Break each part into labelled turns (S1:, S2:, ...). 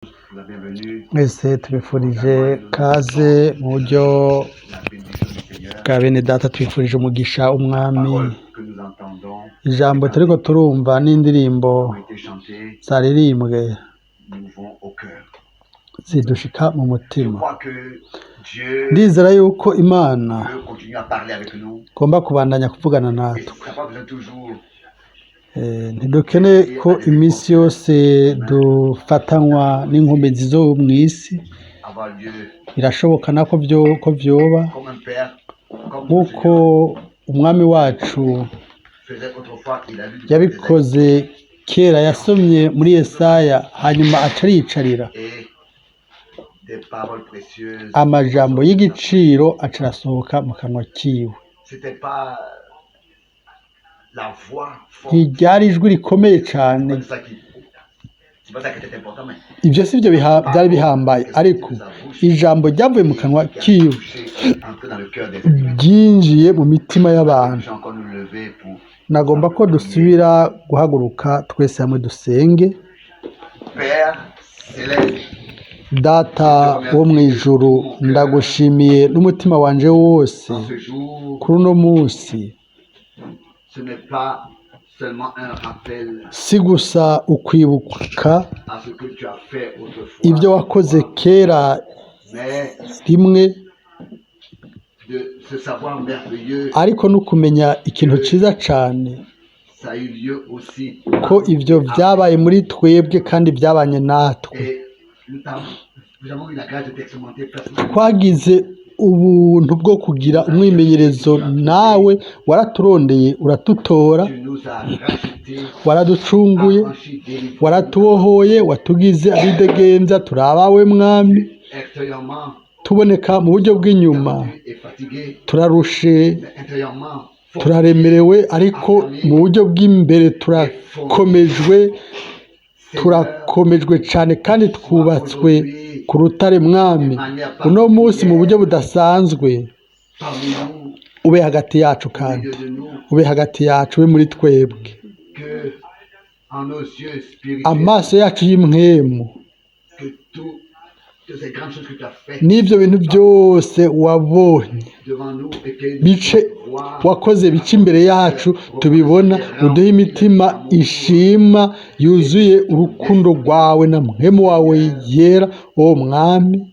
S1: La bienvenue
S2: Mwese tubifurije
S1: également et nous
S2: kaze
S1: souhaitons
S2: mu buryo
S1: la bénédiction du Seigneur.
S2: bwa bene data, twifurije umugisha
S1: Les
S2: umwami.
S1: paroles que nous entendons, les
S2: Ijambo turiko
S1: cantiques
S2: turumva n'indirimbo
S1: qui ont été chantés
S2: zaririmbwe
S1: nous vont au cœur.
S2: zidushika mu
S1: Je
S2: mutima.
S1: crois que Dieu
S2: Ndizera yuko Imana
S1: veut continuer à parler avec nous
S2: igomba kubandanya kuvugana
S1: et
S2: natwe.
S1: ça n'a pas besoin toujours
S2: Ntidukeneye
S1: d'essayer
S2: ko
S1: à des
S2: iminsi
S1: réponses
S2: yose
S1: humaines
S2: dufatanywa n'inkomezi zo mw'isi.
S1: avoir lieu
S2: Birashoboka nako ko vyoba
S1: comme un père, comme notre
S2: nk'uko
S1: Seigneur
S2: umwami wacu
S1: faisait autrefois, il a lu du prophète Ésaïe
S2: yabikoze kera, yasomye muri Yesaya hanyuma aca ariyicarira,
S1: et des paroles précieuses
S2: amajambo
S1: sont sorties de sa bouche.
S2: y'igiciro aca arasohoka mu kanwa kiwe.
S1: C'était pas la voix forte,
S2: Ntiryari ijwi rikomeye
S1: c'est
S2: cane,
S1: pas ça qui, c'est pas ça qui était important, mais
S2: ivyo si vyo
S1: la
S2: byari
S1: parole
S2: bihambaye,
S1: qui est sortie
S2: ariko
S1: de sa bouche
S2: ijambo ryavuye mu
S1: et
S2: kanwa
S1: qui a
S2: kiwe
S1: touché, entré dans le cœur des êtres humains.
S2: ryinjiye mu mitima
S1: Que nous
S2: y'abantu.
S1: puissions encore nous lever pour
S2: Nagomba ko
S1: ensemble prier.
S2: dusubira guhaguruka twese hamwe dusenge.
S1: Père céleste,
S2: Data
S1: je te
S2: wo
S1: remercie de
S2: mw'ijuru,
S1: tout mon cœur
S2: ndagushimiye n'umutima wanje wose
S1: en ce jour.
S2: kuri uno munsi.
S1: Ce n'est pas seulement un rappel
S2: Si gusa ukwibuka
S1: à ce que tu as fait autrefois
S2: ibyo
S1: une
S2: wakoze
S1: fois,
S2: kera
S1: mais
S2: rimwe,
S1: de ce savoir merveilleux
S2: ariko no kumenya ikintu
S1: que
S2: ciza cane
S1: ça a eu lieu aussi
S2: ko
S1: parmi
S2: ivyo
S1: nous après.
S2: vyabaye muri twebwe kandi vyabanye natwe.
S1: Et nous avons eu la grâce de t'expérimenter personnellement.
S2: Twagize ubuntu bwo
S1: Tu
S2: kugira
S1: nous as cherchés, tu
S2: umwimenyerezo
S1: nous as trouvés,
S2: nawe, waraturondeye uratutora,
S1: tu nous as rachetés,
S2: waraducunguye,
S1: affranchis, délivrés, nous as
S2: waratubohoye, watugize abidegemvya, turi abawe mwami.
S1: tu extérieurement
S2: Tuboneka mu buryo bw'inyuma
S1: perdu et fatigué,
S2: turarushe,
S1: mais intérieurement fortifié,
S2: turaremerewe, ariko mu
S1: affermi
S2: buryo bw'imbere
S1: et fondé.
S2: turakomejwe,
S1: Seigneur,
S2: turakomejwe cane kandi
S1: sois
S2: twubatswe
S1: aujourd'hui
S2: ku rutare
S1: d'une
S2: mwami.
S1: manière
S2: Uno munsi mu buryo
S1: particulière
S2: budasanzwe
S1: parmi nous,
S2: ube hagati yacu,
S1: au
S2: kandi
S1: milieu de nous,
S2: ube hagati yacu, ube muri twebwe.
S1: que en nos yeux spirituels,
S2: Amaso yacu y'impwemu
S1: que toutes ces grandes choses que tu as faites
S2: n'ivyo bintu byose wabonye
S1: devant nous et que nous
S2: bice
S1: puissions voir
S2: wakoze bice
S1: à
S2: imbere
S1: notre
S2: yacu
S1: cœur
S2: tubibona,
S1: reconnaissant et
S2: uduhe
S1: rempli
S2: imitima
S1: d'amour
S2: ishima yuzuye
S1: et
S2: urukundo
S1: d'esprit.
S2: rwawe na mpwemu wawe
S1: Seigneur,
S2: yera. O mwami,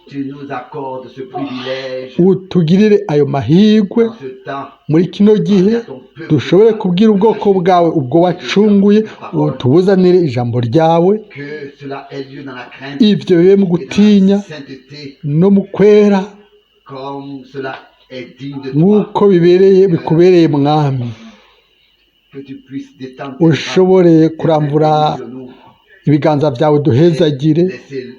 S1: tu nous accordes ce privilège
S2: utugirire ayo mahirwe
S1: en ce temps
S2: muri kino
S1: de
S2: gihe
S1: parler à ton peuple
S2: dushobore kubwira ubwoko
S1: racheté
S2: bwawe ubwo
S1: de ta,
S2: wacunguye,
S1: ta parole,
S2: utubuzanire ijambo ryawe.
S1: que cela ait lieu dans la crainte
S2: Ivyo bibe mu
S1: et dans la
S2: gutinya
S1: sainteté,
S2: no mu kwera
S1: comme cela est digne de toi,
S2: nk'uko bibereye
S1: Seigneur,
S2: bikubereye mwami.
S1: que tu puisses détendre tes bras,
S2: Ushobore
S1: tes mains
S2: kurambura
S1: bénies sur nous
S2: ibiganza byawe
S1: et
S2: duhezagire,
S1: laisser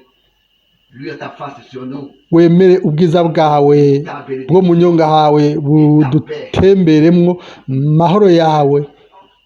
S1: luire ta face sur nous,
S2: wemere ubwiza bwawe
S1: ta
S2: bwo mu
S1: bénédiction
S2: nyonga hawe
S1: et ta paix
S2: budutemberemwo, mahoro yawe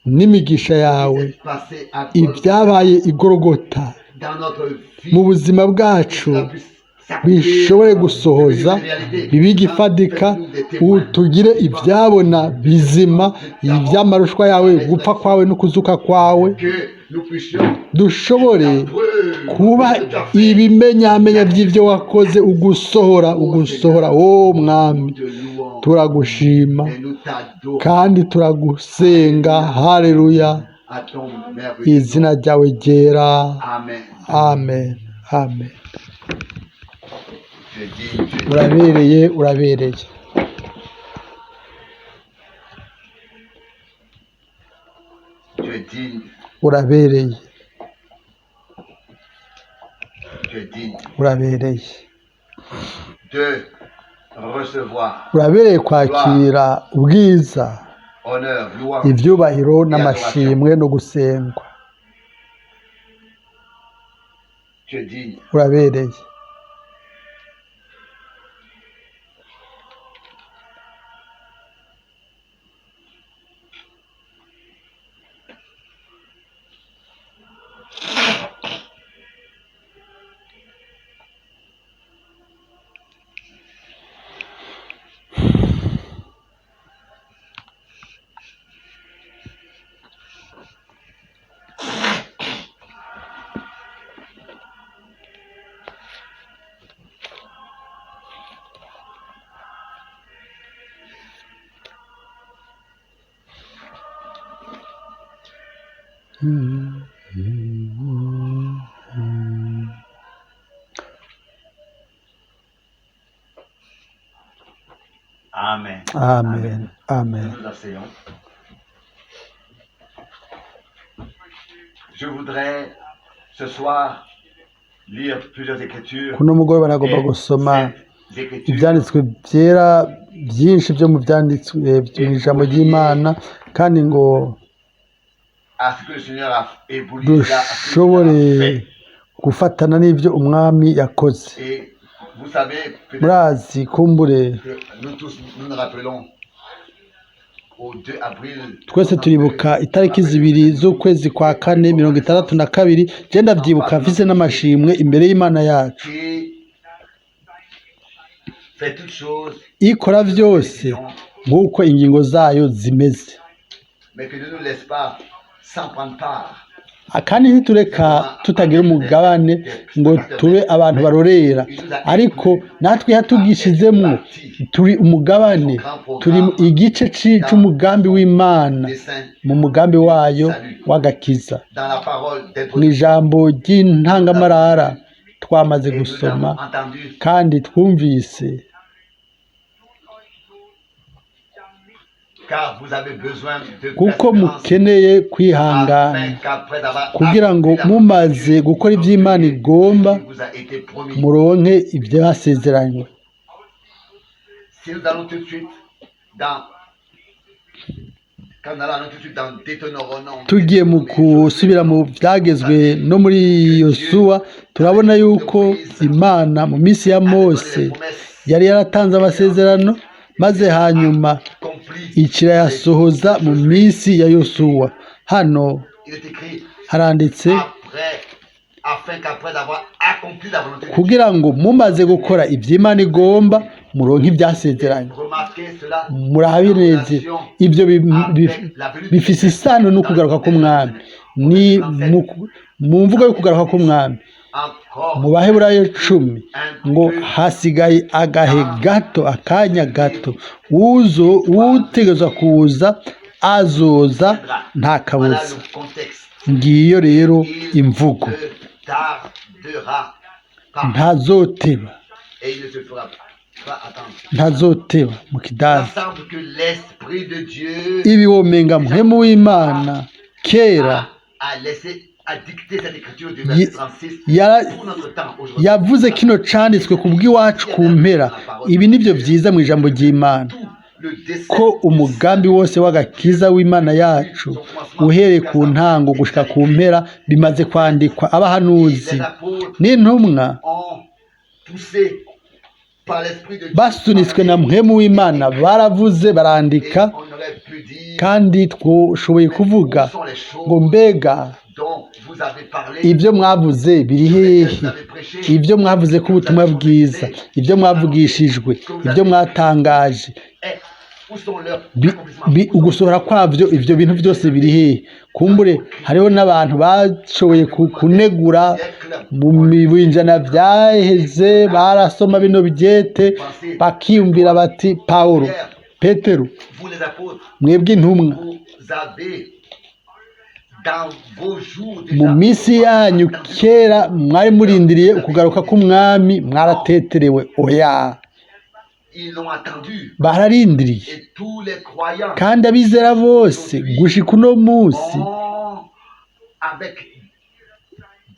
S2: n'imigisha
S1: qui
S2: yawe.
S1: s'est passée à Golgotha
S2: Ibyabaye i Golgotha
S1: dans notre
S2: mu
S1: vie,
S2: buzima
S1: que
S2: bwacu
S1: cela puisse s'accomplir,
S2: bishobore
S1: devenir
S2: gusohoza,
S1: une réalité.
S2: bibe igifatika,
S1: Fais-nous des témoins
S2: utugire
S1: vivants
S2: ibyabona bizima
S1: de ta mort,
S2: iby'amarushwa
S1: ta
S2: yawe, gupfa
S1: résurrection,
S2: kwawe no kuzuka kwawe,
S1: que nous puissions être
S2: dushobore
S1: la preuve
S2: kuba
S1: de ce que tu as fait.
S2: ibimenyamenya by'ibyo wakoze, ugusohora
S1: Ô
S2: ugusohora.
S1: Seigneur,
S2: O mwami,
S1: nous te louons
S2: turagushima
S1: et nous t'adorons.
S2: kandi turagusenga.
S1: Alléluia
S2: Haleluya,
S1: à ton merveilleux
S2: izina
S1: nom.
S2: ryawe ryera.
S1: Amen.
S2: Amen, amen.
S1: Je dis, je dis,
S2: Urabereye, urabereye,
S1: tu es digne,
S2: urabereye,
S1: tu es digne
S2: urabereye,
S1: de recevoir
S2: urabereye
S1: gloire,
S2: kwakira ubwiza,
S1: honneur, louange
S2: ivyubahiro
S1: et adoration.
S2: n'amashimwe no gusengwa.
S1: Tu es digne.
S2: Urabereye.
S1: Amen.
S2: Amen, amen.
S1: Nous nous asseyons. Je voudrais ce soir lire plusieurs écritures.
S2: Kuno mugoroba nagomba
S1: Et
S2: gusoma
S1: ces écritures
S2: ibyanditswe byera byinshi byo mu byanditswe mu ijambo ry'Imana, kandi ngo
S1: à ce que le Seigneur a ébouli là, à ce que le
S2: dushobore
S1: Seigneur a fait.
S2: gufatana n'ibyo umwami yakoze.
S1: Et vous savez peut-être
S2: Murazi kumbure
S1: que nous tous nous nous rappelons au 2 avril
S2: twese turibuka itariki 2 z'ukwezi kwa kane 62. Je ndavyibuka mfise n'amashimwe imbere y'Imana yacu
S1: qui fait toutes choses
S2: ikora vyose nk'uko ingingo zayo zimeze,
S1: mais que ne nous laisse pas sans prendre part.
S2: Kandi ntitureka tutagira umugabane ngo tube abantu barorera, ariko natwe yatugishizemwo turi umugabane, turi igice c'umugambi w'Imana
S1: Dessein
S2: mu mugambi wayo w'agakiza.
S1: dans la parole
S2: Mu ijambo ry'intangamarara twamaze
S1: Et nous
S2: gusoma
S1: avons entendu
S2: kandi twumvise,
S1: car vous avez besoin de
S2: kuko
S1: persévérance
S2: mukeneye kwihangana
S1: afin qu'après avoir
S2: kugira ngo
S1: accompli la
S2: mumaze
S1: volonté
S2: gukora
S1: de
S2: ibyo Imana
S1: Dieu
S2: igomba
S1: qui vous a été promis.
S2: muronke ibyasezeranywe.
S1: Si nous allons tout de suite dans quand nous allons tout de suite dans Deutéronome,
S2: Tugiye mu gusubira mu byagezwe no muri Yosuwa, turabona yuko Imana mu minsi ya Mose yari yaratanze amasezerano, maze hanyuma
S1: accompli,
S2: ikirayasohoza mu minsi ya Yosuwa. Hano
S1: il est écrit
S2: haranditse
S1: après afin qu'après avoir accompli la volonté de Dieu,
S2: kugira ngo mumaze gukora iby'Imana igomba muronke ibyasezeranye.
S1: Remarquez cela
S2: Murabe neza ibyo bifise isano no kugaruka k'umwami, ni mu mvugo yo kugaruka k'umwami
S1: encore
S2: mu Baheburayo 10 ngo hasigaye agahe gato, akanya gato, uzo utegerezwa kuza azoza nta
S1: voilà
S2: kabuza.
S1: le contexte.
S2: Ngiyo rero
S1: Il
S2: imvugo,
S1: ne tardera pas
S2: ntazoteba,
S1: et il ne se fera pas attendre.
S2: Ntazoteba mu
S1: Il
S2: kidazi.
S1: semble que l'Esprit de Dieu
S2: Ibi womenga mpwemu w'Imana kera
S1: a laissé, a dicté cette écriture du verset 36 pour notre temps aujourd'hui.
S2: Yavuze kino canditswe ku bw'iwacu ku mpera. Ibi nibyo byiza mu ijambo ry'Imana,
S1: Tout le dessein
S2: ko umugambi wose w'agakiza w'Imana yacu uhereye ku ntango gushika ku mpera bimaze kwandikwa. Abahanuzi
S1: les apôtres
S2: n'intumwa
S1: ont poussé par l'Esprit de Dieu.
S2: basunitswe na mpwemu w'Imana baravuze
S1: Et
S2: barandika,
S1: on aurait pu dire
S2: kandi twashoboye kuvuga
S1: où sont les choses
S2: ngo mbega
S1: dont vous avez parlé,
S2: ibyo mwavuze biri hehe,
S1: vous avez prêché,
S2: ibyo mwavuze ko ubutumwa bwiza, ibyo mwavugishijwe, ibyo mwatangaje,
S1: et où sont leurs accomplissements?
S2: Ugusohora kwabyo, ibyo bintu byose biri hehe? Kumbure hariho n'abantu bashoboye kunegura mu binjana byaheze, barasoma bino byete bakiyumvira bati Pawulo, Petero,
S1: Vous les apôtres,
S2: mwebwe intumwa,
S1: vous avez dans vos jours
S2: mu
S1: déjà
S2: minsi yanyu kera mwari murindiriye ukugaruka k'umwami, mwarateterewe. Oya,
S1: ils l'ont attendu
S2: bararindiriye,
S1: et tous les croyants
S2: kandi abizera bose gushika uno munsi
S1: ont avec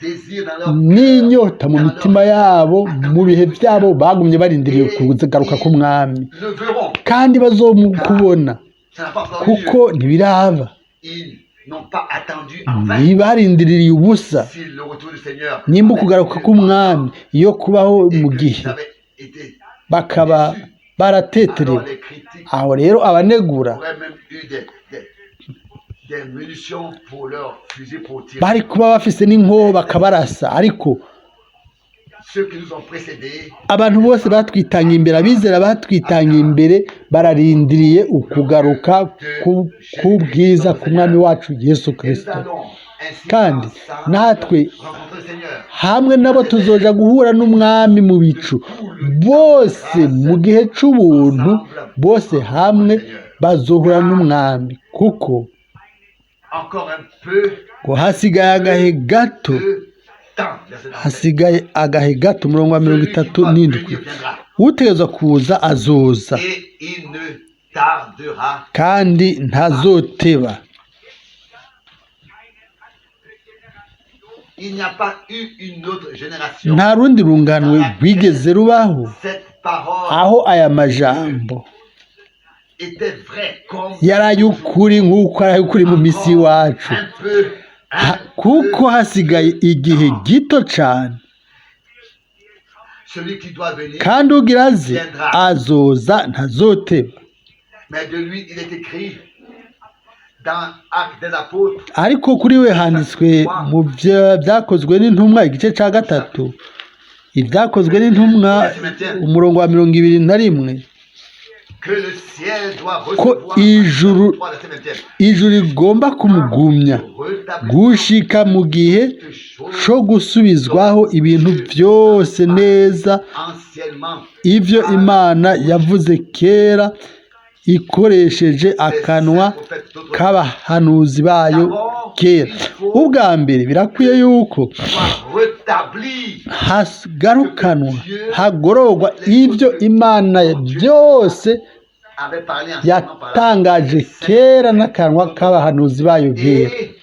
S1: désir dans leur
S2: n'inyota mu mitima yabo mu bihe byabo bagumye barindiriye kugaruka k'umwami,
S1: le verront.
S2: kandi bazomukubona
S1: Ça n'a pas encore eu lieu.
S2: kuko ntibiraba.
S1: Ils n'ont pas attendu en vain.
S2: Ntibarindiriye ubusa.
S1: Si le retour du Seigneur
S2: Nimba ukugaruka k'umwami iyo kubaho
S1: et
S2: mu
S1: que
S2: gihe
S1: ils avaient été
S2: bakaba barateterewe,
S1: alors les critiques
S2: aho rero abanegura
S1: auraient même eu des munitions pour leur fusil pour tirer.
S2: bari kuba bafise n'inkoho bakabarasa, ariko
S1: Ceux qui nous ont précédés
S2: abantu bose batwitanye imbere, abizera batwitanye imbere bararindiriye ukugaruka k'ubwiza k'umwami wacu Yesu
S1: et nous
S2: Kristo.
S1: allons ainsi
S2: Kandi
S1: ensemble
S2: natwe
S1: rencontrer le Seigneur.
S2: hamwe nabo tuzoja guhura n'umwami mu bicu, bose mu gihe c'ubuntu, bose hamwe bazohura n'umwami, kuko
S1: Encore un peu
S2: Ngo hasigaye agahe gato,
S1: de temps. Verset 37.
S2: hasigaye agahe gato, umurongo wa mirongo
S1: Celui qui
S2: itatu
S1: doit
S2: n'indwi.
S1: venir viendra,
S2: Utegerezwa kuza azoza,
S1: et il ne tardera.
S2: kandi ntazoteba.
S1: Il n'y a pas eu une autre génération.
S2: Nta rundi runganwe rwigeze rubaho
S1: Cette parole
S2: aho aya majambo
S1: était vraie comme
S2: yari ay'ukuri nk'uko ari ay'ukuri mu misi y'iwacu.
S1: un peu, un
S2: Kuko
S1: peu.
S2: hasigaye igihe gito cane,
S1: Celui qui doit venir,
S2: kandi ugira aze azoza, ntazoteba.
S1: Mais de lui, il est écrit dans Actes des Apôtres,
S2: Ariko kuri we handitswe mu byakozwe n'intumwa, igice ca 3, ibyakozwe n'intumwa, umurongo wa 21,
S1: que le ciel doit
S2: ko
S1: recevoir
S2: ijuru
S1: 3, verset 21.
S2: ijuru rigomba kumugumya
S1: Rétablissement
S2: gushika mu gihe
S1: de choses
S2: co gusubizwaho ibintu byose neza,
S1: anciennement
S2: ivyo Imana yavuze kera ikoresheje akanwa
S1: prophètes d'autres
S2: k'abahanuzi bayo kera. Ubwa mbere birakwiye yuko
S1: soient rétablis
S2: hagarukanwa, hagororwa ivyo Imana byose
S1: avait parlé anciennement par la
S2: yatangaje kera n'akanwa k'abahanuzi bayo bera.
S1: Et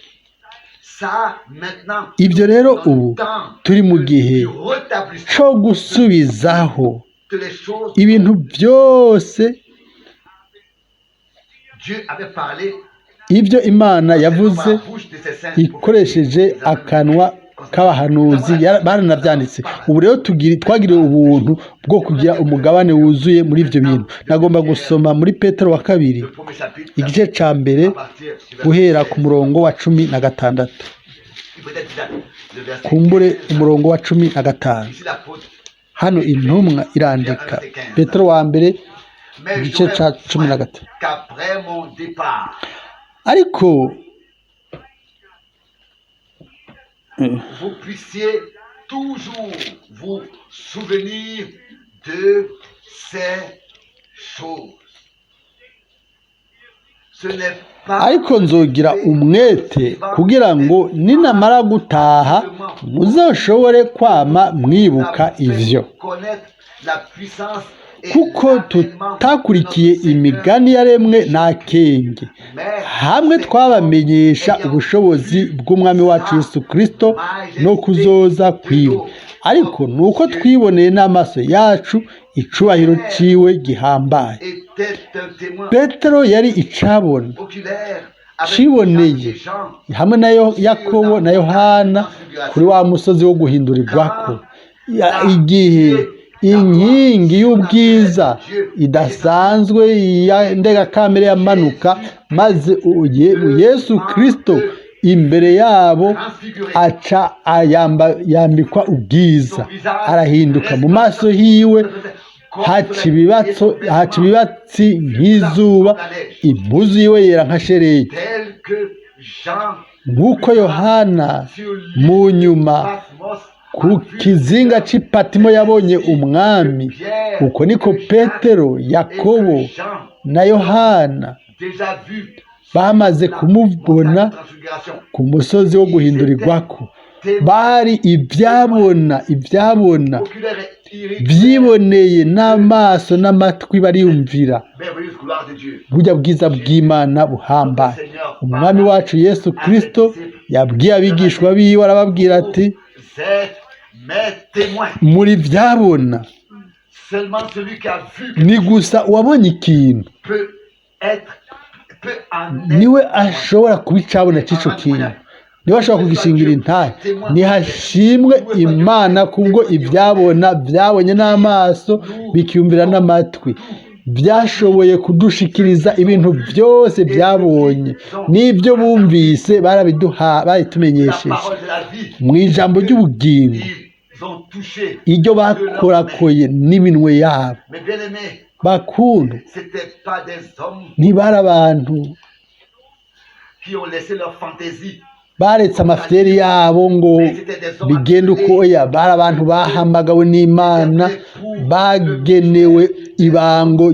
S1: ça, maintenant,
S2: Ibyo rero
S1: dans le
S2: ubu
S1: temps
S2: turi mu gihe
S1: du rétablissement
S2: co gusubizaho
S1: de les choses,
S2: ibintu byose
S1: Dieu avait parlé
S2: ibyo Imana yavuze
S1: par la bouche de ses saints
S2: ikoresheje akanwa k'abahanuzi, baranabyanditse. Ubu rero twagiriwe ubuntu bwo kugira umugabane wuzuye muri ibyo bintu. Nagomba gusoma muri Petero wa kabiri,
S1: Le premier chapitre,
S2: igice ca mbere,
S1: à partir du verset
S2: guhera ku murongo wa 16.
S1: Peut-être le verset
S2: Kumbure
S1: 15.
S2: umurongo wa 15.
S1: Ici, l'apôtre
S2: Hano intumwa irandika, Petero wa mbere,
S1: Mais
S2: igice
S1: j'aurais
S2: ca cumi na
S1: soin
S2: gatanu.
S1: qu'après mon départ,
S2: Ariko
S1: vous puissiez toujours vous souvenir de ces choses. Ce n'est pas
S2: Ariko nzogira umwete kugira ngo ninamara gutaha muzoshobore kwama mwibuka ivyo.
S1: connaître la puissance et
S2: Kuko
S1: l'avènement
S2: tutakurikiye
S1: de notre Seigneur,
S2: imigani yaremwe n'akenge,
S1: mais
S2: hamwe twabamenyesha ubushobozi bw'Umwami wacu Yesu Kristo no kuzoza kwiwe, ariko nuko twiboneye n'amaso yacu icubahiro ciwe gihambaye.
S1: était un témoin
S2: Petero yari icabona
S1: oculaire avec
S2: ciboneye
S1: Jacques et Jean
S2: hamwe na Yakobo na Yohana kuri wa musozi wo guhindurirwako, igihe inkingi y'ubwiza idasanzwe ya ndengakamere yamanuka, maze Yesu Kristo imbere yabo
S1: transfiguré.
S2: aca yambikwa ubwiza, arahinduka mu maso hiwe, haca ibibatsi nk'izuba, impuzu yiwe yera nka sheregi.
S1: Tel que Jean
S2: Nk'uko Yohana
S1: sur
S2: mu nyuma
S1: Patmos
S2: ku kizinga c'i Patimo yabonye Umwami, uko niko Petero, Yakobo
S1: et que Jean
S2: na Yohana
S1: déjà vu
S2: bamaze kumubona
S1: la transfiguration.
S2: ku musozi wo guhindurirwako, bari ibyabona
S1: Oculaire et irrégulier,
S2: byiboneye n'amaso n'amatwi, bariyumvira
S1: merveilleuse gloire de Dieu.
S2: burya bwiza bw'Imana buhambaye. Umwami wacu Yesu Kristo yabwiye abigishwa biwe, arababwira ati:
S1: Vous êtes mes témoins.
S2: Muri byabona.
S1: Seulement celui qui a vu
S2: Ni gusa uwabonye ikintu
S1: peut être, peut en être
S2: niwe ashobora kuba icabona c'ico kintu, niwe ashobora kugishingira intahe. Nihashimwe Imana kubwo ibyabona byabonye n'amaso bikiyumvira n'amatwi, byashoboye kudushikiriza ibintu byose byabonye n'ibyo bumvise, barabiduha,
S1: la
S2: baritumenyesheje
S1: parole de la vie.
S2: mu ijambo ry'ubugingo,
S1: Ils ont touché.
S2: iryo bakorakoye n'iminwe yabo.
S1: Mais bien aimés,
S2: Bakundwa,
S1: c'était pas des hommes
S2: ntibari abantu
S1: qui ont laissé leur fantaisie.
S2: Baretse amafyeri yabo ngo bigende uko. Oya, bari abantu bahamagawe n'Imana, bagenewe ibango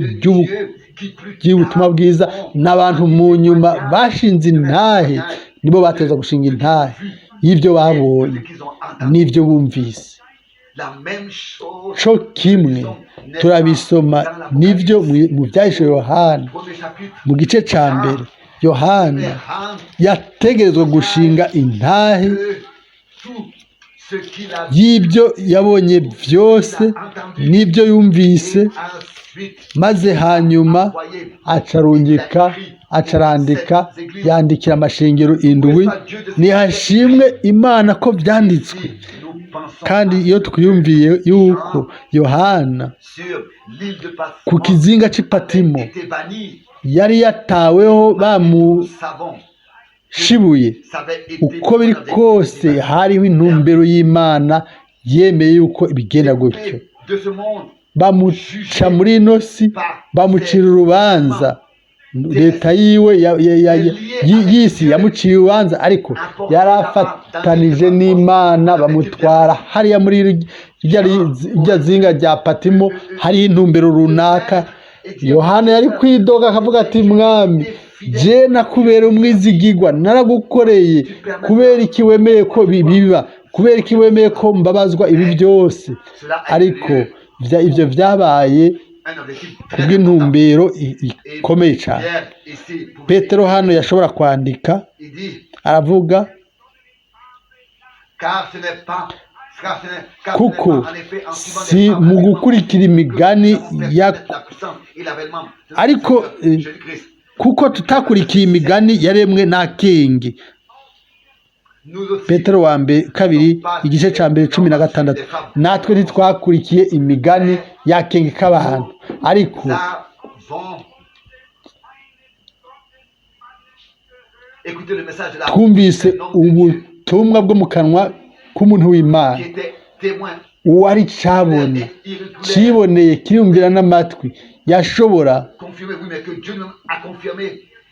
S2: ry'ubutumwa bwiza n'abantu mu nyuma bashinze intahe, nibo bateza gushinga intahe y'ibyo babonye n'ibyo bumvise. Co kimwe turabisoma nibyo mu byahishe Yohana mu gice ca mbere. Yohana yategerezwa gushinga intahe y'ibyo yabonye byose n'ibyo yumvise, maze hanyuma acarungika, acarandika, yandikira amashengero indwi. Nihashimwe Imana ko byanditswe. Kandi iyo twiyumviye yuko Yohana ku kizinga cy'i Patimo yari yataweho bamushibuye, uko biri kose hariho intumbero y'Imana yemeye yuko ibigenda gutyo. Bamuca muri ino si, bamucira urubanza, leta yiwe y'isi yamuciye urubanza, ariko yarafatanije n'Imana, bamutwara hariya muri rya zinga rya Patimo, hariho intumbero runaka. Yohana yari kwidoga akavuga ati: "Mwami, je nakubera umwizigigwa, naragukoreye, kubera iki wemeye ko biba? Kubera iki wemeye ko mbabazwa ibi byose?" Ariko ibyo byabaye kubw'intumbero ikomeye cyane. Petero hano yashobora kwandika, aravuga: "Kuko si mu gukurikira imigani ya, ariko kuko tutakurikiye imigani yaremwe n'akenge." Petero wa mbere kabiri, igice cya mbere, 16. Natwe ntitwakurikiye imigani y'akenge k'abantu, ariko twumvise ubutumwa bwo mu kanwa k'umuntu w'Imana, uwari cabona ciboneye kirumvira n'amatwi, yashobora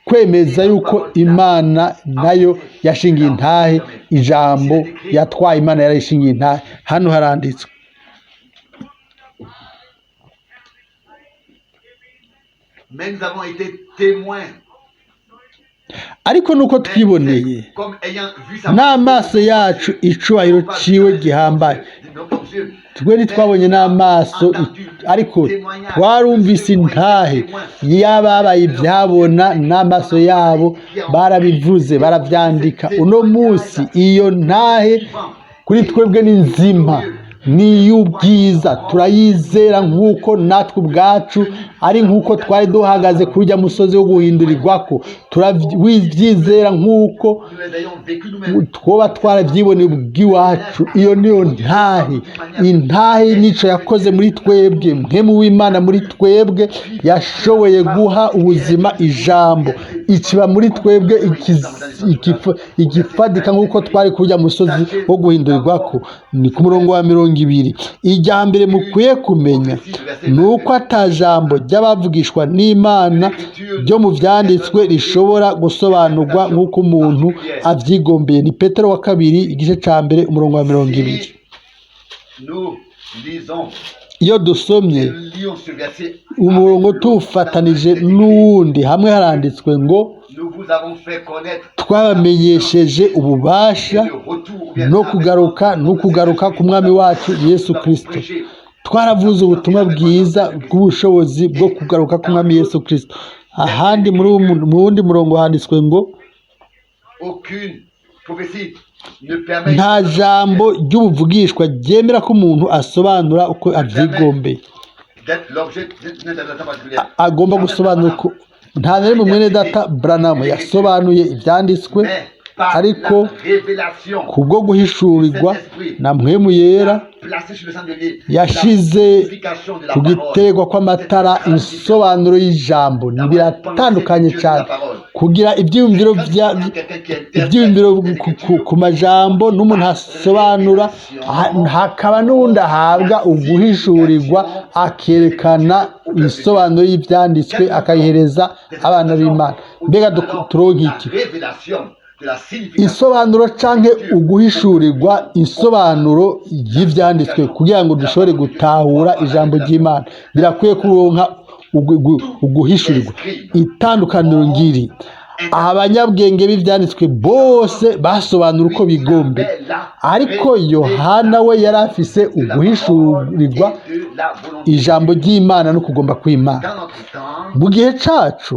S2: kwemeza yuko Imana nayo yashingiye intahe ijambo yatwaye. Imana yarayishingiye intahe, hano haranditswe. Ariko nuko twiboneye n'amaso yacu icubahiro ciwe gihambaye, twe ntitwabonye n'amaso, ariko twarumvise intahe y'ababaye ibyabona n'amaso yabo, barabivuze, barabyandika. Uno munsi iyo ntahe kuri twebwe ni nzima, ni iy'ubwiza, turayizera nk'uko natwe ubwacu ari nk'uko twari duhagaze kuri ujya musozi wo guhindurirwako, turabyizera nk'uko twoba twarabyiboneye ubw'iwacu. Iyo niyo ntahe, intahe nico yakoze muri twebwe. Mpwemu w'Imana muri twebwe yashoboye guha ubuzima ijambo, ikiba muri twebwe igifadika nk'uko twari kujya musozi wo guhindurirwako. Ni ku murongo wa 20. Ijya mbere mukwiye kumenya ni uko ata jambo ry'abavugishwa n'Imana ryo mu byanditswe rishobora gusobanurwa nk'uko umuntu avyigombeye. Ni Petero wa kabiri, igice ca mbere, umurongo wa 20. Iyo dusomye umurongo tuwufatanije n'uwundi, hamwe haranditswe ngo: "Twabamenyesheje ububasha no kugaruka no kugaruka ku Mwami wacu Yesu Kristo." Twaravuze ubutumwa bwiza bw'ubushobozi bwo kugaruka ku Mwami Yesu Kristo. Ahandi mu wundi murongo handitswe ngo: "Nta jambo ry'ubuvugishwa ryemera ko umuntu asobanura uko avyigombeye." Agomba gusobanura uko. Nta na rimwe mwene data Branham yasobanuye ibyanditswe, ariko kubwo guhishurirwa na Mpwemu Yera yashize ku giterwa kw'amatara insobanuro y'ijambo. Biratandukanye cyane kugira ibyiyumviro ku majambo n'umuntu asobanura, hakaba n'uwundi ahabwa uguhishurirwa akerekana insobanuro y'ibyanditswe, akayihereza abana b'Imana. Mbega turonka iki? Insobanuro canke uguhishurirwa insobanuro y'ivyanditswe kugira ngo dushobore gutahura ijambo ry'Imana. Birakwiye kuronka uguhishurirwa. Itandukaniro ngiri, abanyabwenge b'ivyanditswe bose basobanura uko bigombe, ariko Yohana we yari afise uguhishurirwa
S1: et de la volonté.
S2: ijambo ry'Imana no kugomba kw'Imana.
S1: Dans notre temps,
S2: Mu gihe cacu,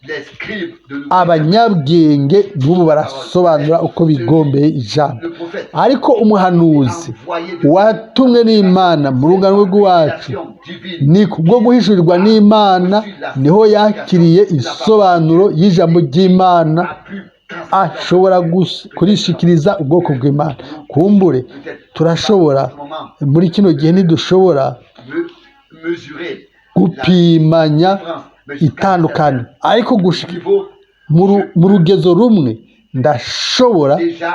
S1: les scribes de nous
S2: abanyabwenge n'ubu barasobanura uko bigombeye ijambo,
S1: le prophète
S2: ariko umuhanuzi
S1: envoyé de
S2: watumwe n'Imana mu rungano rw'iwacu,
S1: révélation divine
S2: ni kubwo guhishurirwa n'Imana niho yakiriye isobanuro y'ijambo ry'Imana,
S1: a pu transmettre
S2: ashobora kurishikiriza ubwoko bw'Imana. Kumbure turashobora muri kino gihe ntidushobora
S1: mesurer
S2: gupimanya
S1: différence, mais jusqu'à
S2: itandukanye, ariko gushika
S1: niveau
S2: mu rugezo rumwe ndashobora
S1: déjà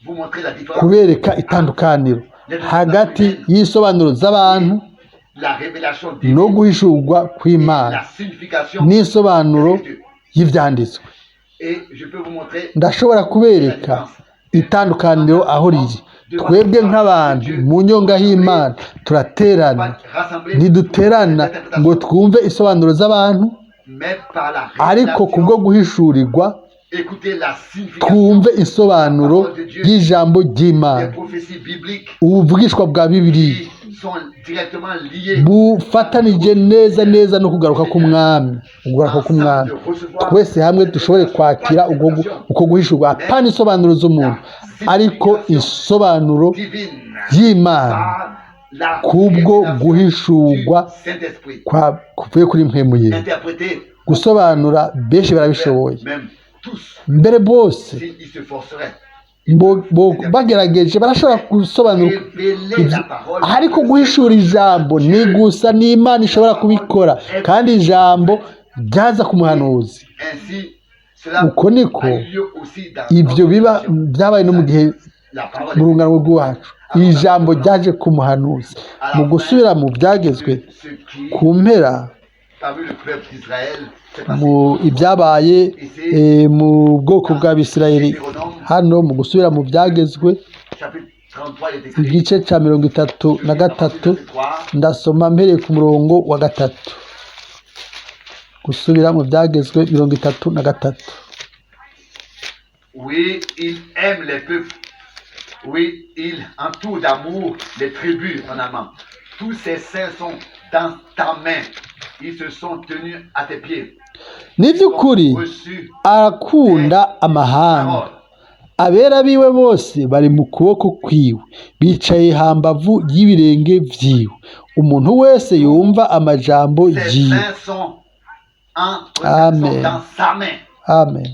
S1: vous montrer la différence,
S2: kubereka itandukaniro hagati y'isobanuro z'abantu
S1: la révélation
S2: no
S1: divine,
S2: guhishurwa kw'Imana
S1: la signification
S2: n'isobanuro y'ivyanditswe.
S1: et je peux vous montrer
S2: Ndashobora kubereka itandukaniro aho riri. Twebwe nk'abantu mu nyonga h'Imana turaterana,
S1: pas rassembler
S2: ntiduterana ngo twumve isobanuro z'abantu,
S1: mais par la
S2: ariko
S1: révélation,
S2: kubwo guhishurirwa
S1: écoutez la signification
S2: twumve insobanuro y'ijambo
S1: des
S2: ry'Imana,
S1: prophéties bibliques
S2: ubuvugishwa bwa Bibiliya
S1: qui sont directement liées
S2: bufatanije neza neza no kugaruka k'umwami, ukugaruka k'umwami. Twese hamwe dushobore kwakira uko guhishurwa, apana isobanuro z'umuntu, ariko insobanuro
S1: divine
S2: y'Imana
S1: par la
S2: kubwo
S1: révélation
S2: guhishurwa
S1: du Saint-Esprit.
S2: Kuvuye kuri mpemu ye.
S1: Interpréter
S2: Gusobanura benshi barabishoboye,
S1: même tous
S2: mbere bose
S1: s'ils se forceraient.
S2: Bagerageje barashobora gusobanura
S1: Révéler la parole
S2: ariko guhishura ijambo ni gusa n'Imana ishobora kubikora, kandi ijambo ryaza ku muhanuzi.
S1: Ainsi, cela
S2: Uko niko
S1: a eu lieu aussi dans
S2: ibyo
S1: notre
S2: biba
S1: nation.
S2: byabaye no mu gihe
S1: La parole
S2: mu rungano rw'iwacu, ijambo ryaje ku muhanuzi. Mu gusubira mu byagezwe
S1: de ce qui,
S2: ku mpera,
S1: parmi le peuple d'Israël, s'est passé.
S2: mu ibyabaye mu bwoko bw'Abisirayeli, hano mu gusubira mu byagezwe
S1: Chapitre 33, il est écrit.
S2: igice cya 33, ndasoma mpereye ku murongo wa 3. Gusubira mu byagezwe 33.
S1: Oui, il aime les peuples. Oui, il entoure d'amour les tribus en amant. Tous ces saints sont dans ta main. Ils se sont tenus à tes pieds.
S2: Ni by'ukuri
S1: Ils ont reçu
S2: arakunda amahanga,
S1: parole.
S2: abera biwe bose bari mu kuboko kwiwe, bicaye hambavu y'ibirenge vyiwe, umuntu wese yumva amajambo
S1: Ces
S2: yiwe.
S1: saints sont,
S2: Amen.
S1: sont dans sa main.
S2: Amen.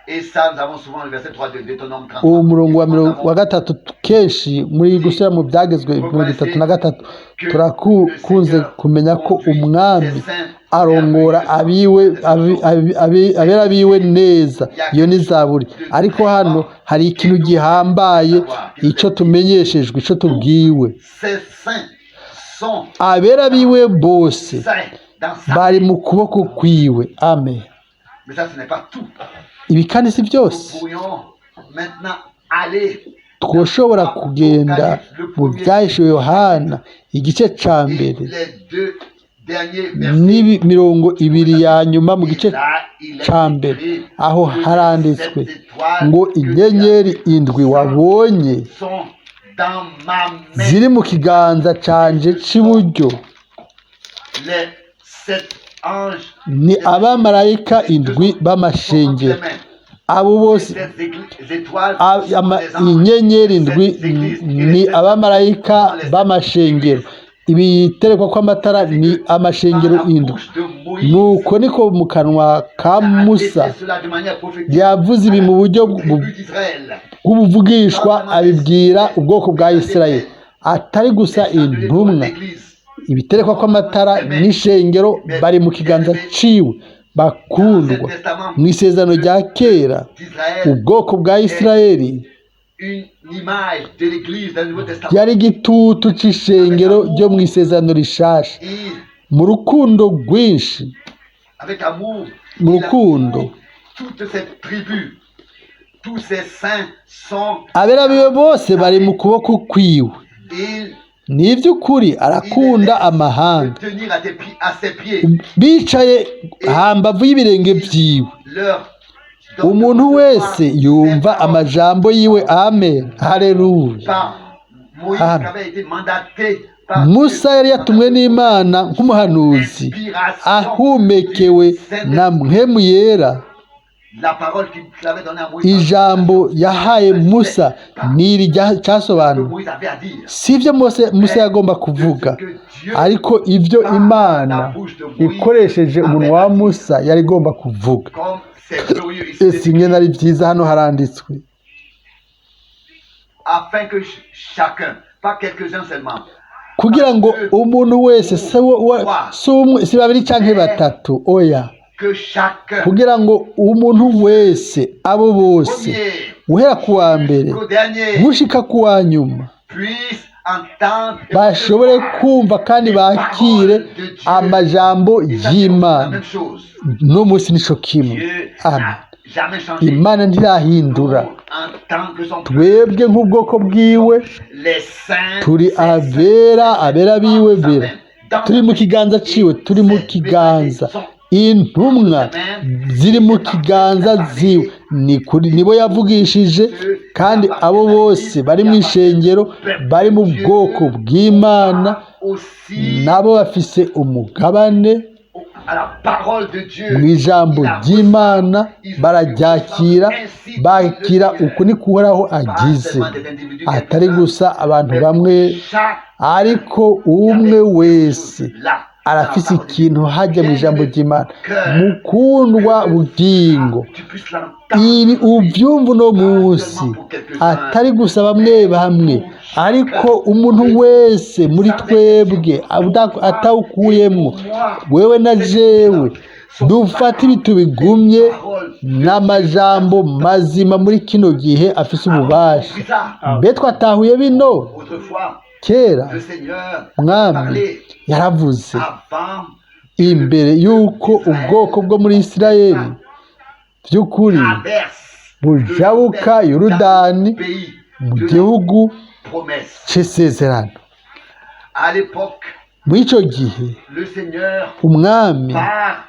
S1: Et ça, nous avons souvent le verset 3 de Deutéronome 33.
S2: Uwo murongo wa 3 kenshi muri gusubira mu byagezwe 33, turakunze kumenya ko umwami arongora abiwe abera biwe neza, iyo ni zaburi. Ariko hano hari ikintu gihambaye, ico tumenyeshejwe, ico tubwiwe.
S1: Ces saints sont
S2: Abera biwe bose
S1: saints dans sa
S2: bari mu kuboko kwiwe. Amen.
S1: Mais ça, ce n'est pas tout.
S2: Ibi kandi si
S1: Nous
S2: byose.
S1: pourrions maintenant aller
S2: Twoshobora kugenda mu byahishuwe Yohana igice ca
S1: et
S2: mbere
S1: les deux derniers versets.
S2: n'imirongo ibiri ya nyuma mu gice
S1: Là, il est
S2: ca mbere,
S1: écrit
S2: aho
S1: que les
S2: haranditswe
S1: sept étoiles
S2: ngo
S1: que tu as
S2: inyenyeri indwi wabonye
S1: sont dans ma main.
S2: ziri mu kiganza canje c'iburyo
S1: Les sept anges
S2: ni abamarayika indwi b'amashengero. Abo bose inyenyeri indwi ni abamarayika b'amashengero, ibiterekwa kw'amatara ni amashengero indwi. Nuko niko mu kanwa ka Musa yavuze ibi mu buryo bw'ubuvugishwa, abibwira ubwoko bwa Isirayeli, atari gusa intumwa. Ibiterekwa kw'amatara n'ishengero bari mu kiganza ciwe. Bakundwa, mu isezerano rya kera ubwoko bwa Isirayeli ryari igitutu c'ishengero ryo mu isezerano rishasha. Mu rukundo rwinshi, mu rukundo, abera biwe bose bari mu kuboko kwiwe. Ni iby'ukuri
S1: Il les
S2: arakunda
S1: laisse
S2: amahanga
S1: se tenir à ses pieds.
S2: Bicaye hambavu y'ibirenge vyiwe.
S1: Leur donne
S2: Umuntu
S1: de
S2: wese
S1: recevoir ses
S2: yumva
S1: paroles
S2: amajambo yiwe. Amen, haleluya.
S1: par Moïse
S2: Amen.
S1: qui avait été mandaté par
S2: Musa
S1: Dieu
S2: yari yatumwe n'Imana nk'umuhanuzi
S1: l'inspiration
S2: ahumekewe
S1: du Saint-Esprit.
S2: Na Mpwemu Yera.
S1: La parole qu'il avait donnée à Moïse,
S2: Ijambo yahaye Musa n'iri
S1: que
S2: cyasobanura
S1: Moïse avait à dire.
S2: Si ibyo Mose yagomba kuvuga,
S1: Ce que Dieu,
S2: ariko ibyo Imana ikoresheje umunwa wa Musa yari igomba kuvuga.
S1: Comme c'est glorieux ici,
S2: Ese ingene ari byiza hano haranditswe
S1: afin que chacun, pas quelques-uns seulement,
S2: kugira ngo umuntu wese, si si umwe, si babiri canke batatu, oya,
S1: que chacun,
S2: kugira ngo umuntu wese, abo bose,
S1: premier
S2: guhera ku wa mbere
S1: jusqu'au dernier,
S2: gushika ku wa nyuma,
S1: puisse entendre et
S2: bashobore
S1: recevoir
S2: kumva kandi bakire amajambo
S1: Et ça, c'est la
S2: y'Imana.
S1: même chose.
S2: No munsi nico kimwe.
S1: Dieu
S2: Amen.
S1: n'a jamais changé.
S2: Imana ntirahindura.
S1: Nous, en tant que son peuple,
S2: Twebwe nk'ubwoko bwiwe
S1: les saints,
S2: turi
S1: ses
S2: abera, abera biwe bera,
S1: saints,
S2: turi mu kiganza ciwe, turi mu kiganza, intumwa ziri mu kiganza ziwe, ni kuri nibo yavugishije, kandi abo bose bari mu ishengero, bari mu bwoko bw'Imana,
S1: aussi
S2: nabo bafise umugabane
S1: à la parole de Dieu.
S2: Mu ijambo ry'Imana bararyakira, bakira uku ni kuhoraho agize, atari gusa abantu bamwe, ariko umwe wese arafise ikintu hajya mu ijambo ry'Imana. Mukundwa bugingo, ibi ubyumva uno munsi, atari gusa bamwe bamwe, ariko umuntu wese muri twebwe atawukuyemwo, wewe na jewe, dufate ibitu bigumye n'amajambo mazima muri kino gihe afise ububasha. Mbe twatahuye bino?
S1: Autrefois,
S2: Kera
S1: le Seigneur
S2: Mwami
S1: parlait
S2: yaravuze
S1: avant
S2: imbere y'uko ubwoko bwo muri Isirayeli by'ukuri
S1: traverse
S2: bujabuka Yorodani
S1: le pays
S2: mu
S1: de la
S2: gihugu
S1: promesse.
S2: c'isezerano.
S1: À l'époque,
S2: Muri ico gihe
S1: le Seigneur,
S2: Umwami
S1: par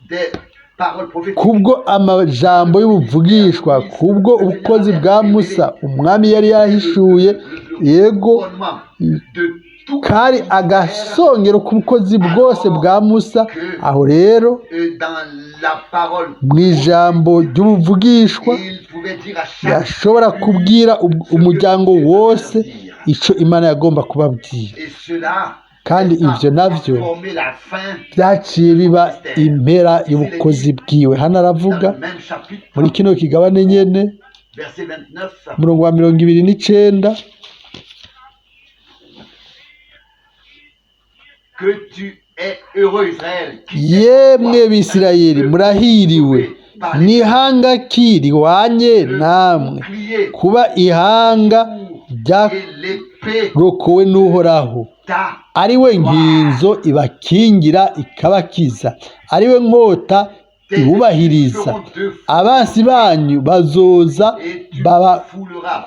S1: des paroles prophétiques,
S2: kubwo amajambo y'ubuvugishwa, kubwo ubukozi bwa Musa, Umwami yari yarahishuye, yego,
S1: couronnement de tout
S2: kari agasongero k'ubukozi bwose bwa Musa. Aho rero
S1: dans la parole,
S2: mu ijambo ry'ubuvugishwa
S1: il pouvait dire à chaque
S2: yashobora kubwira umuryango wose ico Imana yagomba kubabwira.
S1: Et cela
S2: Kandi ivyo navyo
S1: formé la fin
S2: byaciye biba impera y'ubukozi bwiwe. Hano aravuga
S1: dans le même chapitre,
S2: muri kino kigabane nyene,
S1: verset 29,
S2: umurongo wa 29:
S1: que tu es heureux, Israël, qui
S2: Yemwe Bisirayeli, murahiriwe, n'ihanga ki rihwanye namwe,
S1: bouclier
S2: kuba ihanga
S1: et l'épée
S2: ryarokowe n'Uhoraho,
S1: ta
S2: ari we nkinzo ibakingira ikabakiza, ari we nkota ibubahiriza.
S1: feront deux
S2: Abansi banyu bazoza
S1: et tu
S2: baba
S1: fouleras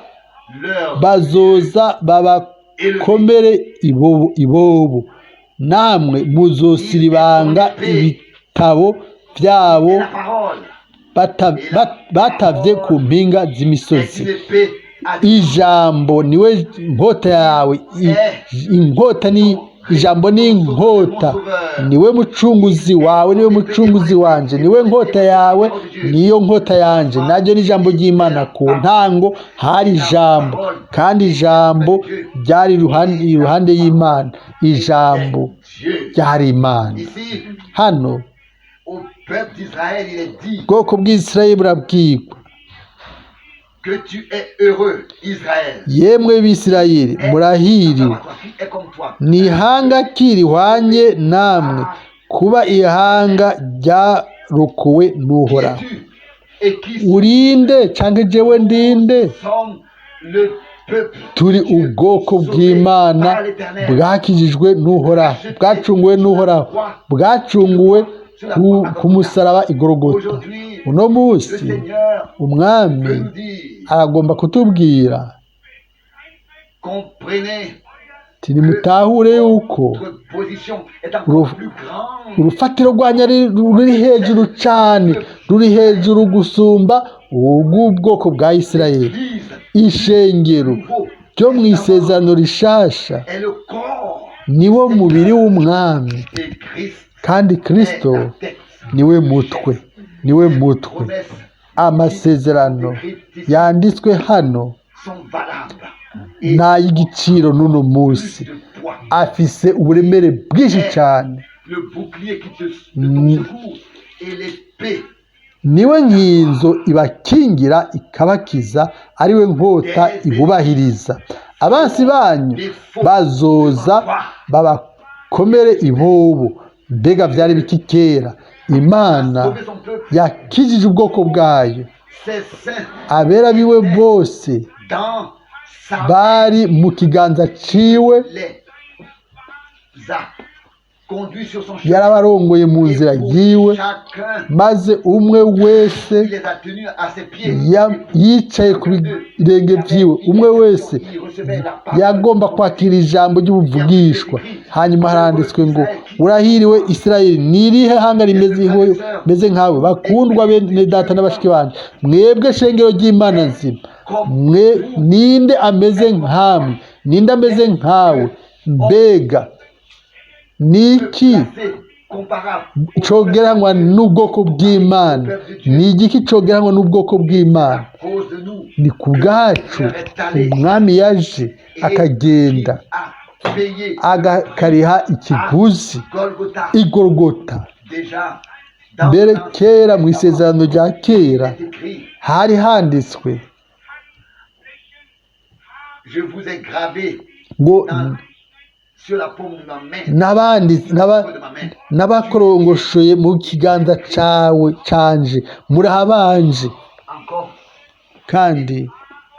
S1: leur
S2: bazoza babakomere ibobo, ibobo, namwe muzosiribanga ibitabo byabo
S1: Et la parole
S2: batavye ku mpinga
S1: est
S2: z'imisozi.
S1: une épée à
S2: Ijambo niwe nkota yawe. Inkota ni ijambo, ni inkota, niwe mucunguzi wawe, niwe mucunguzi wanje, niwe nkota yawe, niyo nkota yanje, naryo ni ijambo ry'Imana. Ku ntango hari ijambo, kandi ijambo ryari iruhande y'Imana, ijambo
S1: Dieu.
S2: ryari Imana.
S1: Ici,
S2: Hano
S1: au peuple d'Israël, il est dit
S2: ubwoko bw'Isirayeli burabwirwa:
S1: que tu es heureux, Israël.
S2: Yemwe Bisirayeli, murahiriwe.
S1: Toi, qui est comme toi.
S2: Ni ihanga ki rihwanye namwe, kuba ihanga ryarokowe
S1: Qui
S2: n'Uhoraho?
S1: es-tu et qui
S2: Urinde canke jewe ndinde?
S1: sommes le peuple
S2: Turi ubwoko bw'Imana bwakijijwe n'Uhoraho, bwacunguwe n'Uhoraho, bwacunguwe ku musaraba igorogota.
S1: Aujourd'hui,
S2: Uno
S1: le
S2: munsi
S1: Seigneur
S2: Umwami
S1: veut nous dire,
S2: aragomba kutubwira:
S1: comprenez
S2: Nimutahure yuko
S1: Votre position est encore plus grande
S2: urufatiro rwanyu ruri hejuru cyane, ruri hejuru gusumba ubw'ubwoko bwa Isirayeli.
S1: L'Église
S2: Ishengero
S1: nouveau
S2: ryo mu isezerano rishasha
S1: est le corps
S2: niwo mubiri w'umwami,
S1: et Christ
S2: kandi
S1: est
S2: Kristo
S1: la tête.
S2: niwe mutwe, niwe mutwe.
S1: Promesses
S2: Amasezerano
S1: écrites ici
S2: yanditswe hano
S1: sont valables et
S2: n'ay'igiciro n'uno munsi,
S1: plus de poids.
S2: Afise uburemere bwinshi cyane.
S1: Le bouclier qui te, de ton secours et l'épée
S2: Niwe nkinzo ibakingira ikabakiza, ariwe nkota ibubahiriza. Abansi banyu bazoza babakomere ibobo. Mbega byari biki kera? Imana
S1: sauver son peuple,
S2: yakijije ubwoko bwayo,
S1: ses saints
S2: abera biwe bose
S1: dans sa
S2: bari mu kiganza ciwe,
S1: les a conduits sur son chemin.
S2: Yarabarongoye mu
S1: Et
S2: nzira
S1: pour
S2: yiwe,
S1: chacun,
S2: maze umwe wese
S1: il les a tenus à ses pieds.
S2: Yicaye ku birenge vyiwe. Umwe wese yagomba kwakira ijambo ry'ubuvugishwa. Hanyuma haranditswe ngo: "Urahiriwe Isirayeli, ni irihe hanga rimeze nkawe?" Bakundwa bene data n'abashiki banje, mwebwe shengero ry'Imana nzima, mwe ninde ameze nkamwe? Ninde ameze nkawe? Mbega niki
S1: Comparable
S2: cogeranywa n'ubwoko bw'Imana? Ni igiki cogeranywa n'ubwoko bw'Imana?
S1: à cause de nous
S2: Ni ku bwacu umwami yaje akagenda
S1: a payé
S2: agakariha ikiguzi
S1: Golgotha.
S2: Igorogota.
S1: Déjà dans
S2: Mbere
S1: l'Ancien
S2: kera mu isezerano rya kera
S1: il est écrit,
S2: hari handitswe
S1: je vous ai gravé
S2: ngo
S1: sur la paume de ma main,
S2: n'abandi
S1: de ma main.
S2: N'abakorongoshoye mu kiganza cawe canje, murahabanje.
S1: Encore,
S2: Kandi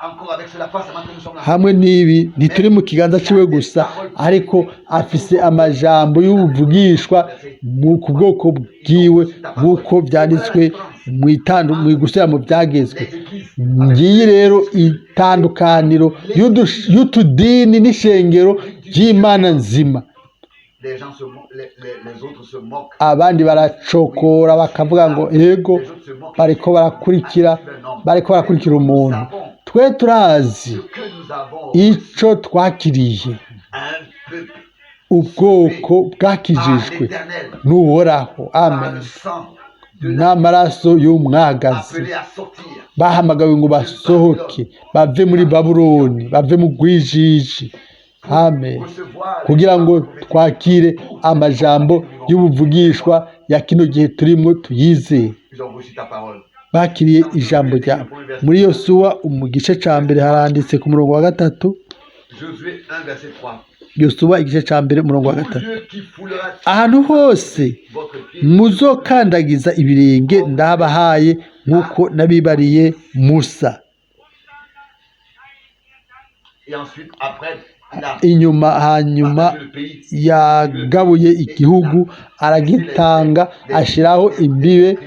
S1: encore avec cela, pas seulement que nous sommes là.
S2: Hamwe n'ibi ntituri mu kiganza ciwe gusa, ariko afise amajambo y'ubuvugishwa mu ku bwoko bwiwe, nk'uko byanditswe mu itandu mu gusubira mu byagezwe.
S1: Les églises
S2: Ngiyi rero itandukaniro y'utudini n'ishengero ry'Imana nzima.
S1: Les gens se les autres se moquent.
S2: Abandi baracokora bakavuga ngo ego, bariko barakurikira umuntu. Twe turazi
S1: Ce que nous avons
S2: ico twakiriye,
S1: un peuple
S2: ubwoko
S1: par
S2: bwakijijwe
S1: l'Éternel,
S2: n'Uhoraho,
S1: par
S2: amen,
S1: le sang de
S2: n'amaraso y'umwagazi,
S1: appelé à sortir
S2: bahamagawe ngo basohoke bave muri Babuloni, bave mu rwijiji, amen,
S1: recevoir
S2: kugira ngo twakire amajambo y'ubuvugishwa ya kino gihe turimo, tuyizeye.
S1: Ils ont reçu ta parole.
S2: Bakiriye ijambo ryawe. Muri Yosuwa mu gice cya mbere haranditse ku murongo wa 3.
S1: Josué 1, verset 3.
S2: Yosuwa igice cya mbere umurongo wa
S1: Tout
S2: 3.
S1: lieu qui foulera
S2: Ahantu hose
S1: votre pied,
S2: muzokandagiza ibirenge ndabahaye, nk'uko nabibariye Musa.
S1: Et ensuite, après, il a
S2: Inyuma hanyuma
S1: partagé le pays.
S2: yagabuye igihugu aragitanga, ashyiraho imbibe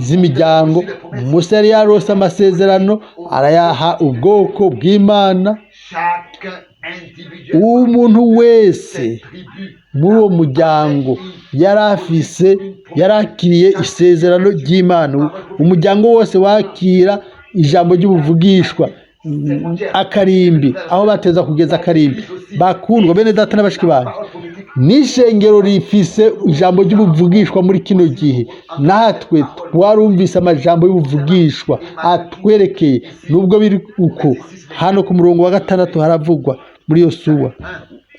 S2: z'imiryango. Musa yari yarose amasezerano, arayaha ubwoko bw'Imana.
S1: Chacun individuel,
S2: Umuntu wese
S1: cette tribu,
S2: muri uwo muryango yari afise, yarakiriye isezerano ry'Imana. Umuryango wose wakira ijambo ry'ubuvugishwa, akarimbi aho bateza kugeza akarimbi. Bakundwa bene data n'abashiki banjye,
S1: parole prophétique,
S2: n'ishengero rifise ijambo ry'ubuvugishwa muri kino gihe. Natwe twarumvise amajambo y'ubuvugishwa atwerekeye. Nubwo biri uko, hano ku murongo wa 6 haravugwa muri Yosuwa
S1: 1,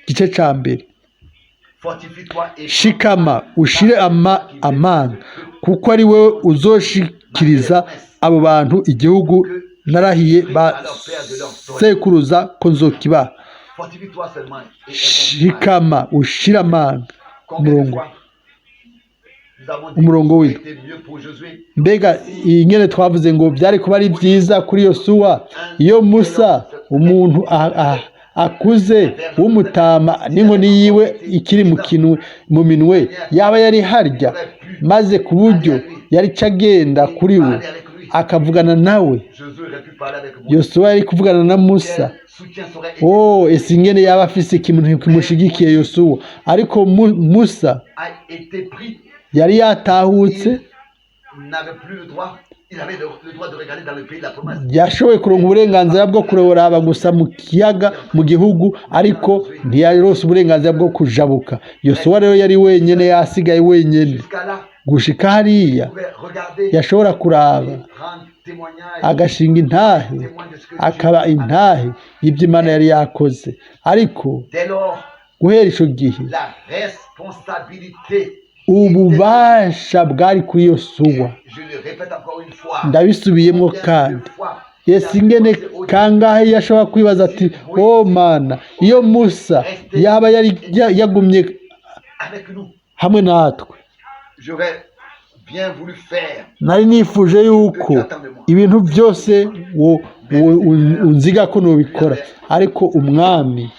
S2: igice ca mbere:
S1: fortifie-toi et
S2: "Shikama ushire amanga, kuko ari wowe uzoshikiriza abo bantu igihugu narahiye ba sekuruza ko nzokibaha."
S1: Fortifie-toi seulement et
S2: Shikama ushire amanga.
S1: Combien de
S2: Umurongo
S1: fois nous avons dit
S2: umurongo
S1: que
S2: w'indwi.
S1: c'était mieux pour Josué.
S2: Mbega iyi nyene twavuze ngo byari kuba ari byiza kuri Yosuwa iyo Musa, umuntu akuze w'umutama n'inkoni yiwe ikiri mu kinwe mu minwe, yaba yari harya, maze ku buryo yari agenda kuri we akavugana nawe.
S1: Josué aurait pu parler avec Moïse.
S2: Yosuwa yari kuvugana na Musa.
S1: Quel soutien serait été,
S2: Oh, ese ingene yaba afise ikintu kimushigikiye Yosuwa, ariko Musa
S1: a été pris.
S2: Yari yatahutse.
S1: Il n'avait plus le droit. Il avait le droit de regarder dans le pays de la promesse.
S2: Yashoboye kuronka uburenganzira bwo kuraba gusa mu kiyaga mu gihugu, ariko ntiyaronse uburenganzira bwo kujabuka. Yosuwa rero yari wenyene, yasigaye wenyene.
S1: Jusqu'à là,
S2: Gushika hariya
S1: il pouvait regarder
S2: yashobora kuraba
S1: et rendre témoignage,
S2: agashinga intahe,
S1: témoin de ce que Dieu
S2: akaba
S1: a
S2: intahe y'ibyo Imana yari yakoze, ariko
S1: Dès lors,
S2: guhera ico gihe
S1: la responsabilité,
S2: ububasha bwari kuri Yosuwa.
S1: Je le répète encore une fois,
S2: Ndabisubiyemo
S1: combien
S2: kandi.
S1: De fois
S2: Ese ingene kangahe yashobora kwibaza ati: "O Mana, iyo Musa yaba yari yagumye
S1: avec nous,
S2: hamwe natwe,
S1: j'aurais bien voulu faire
S2: nari nifuje yuko ibintu byose unziga ko nubikora." Ariko umwami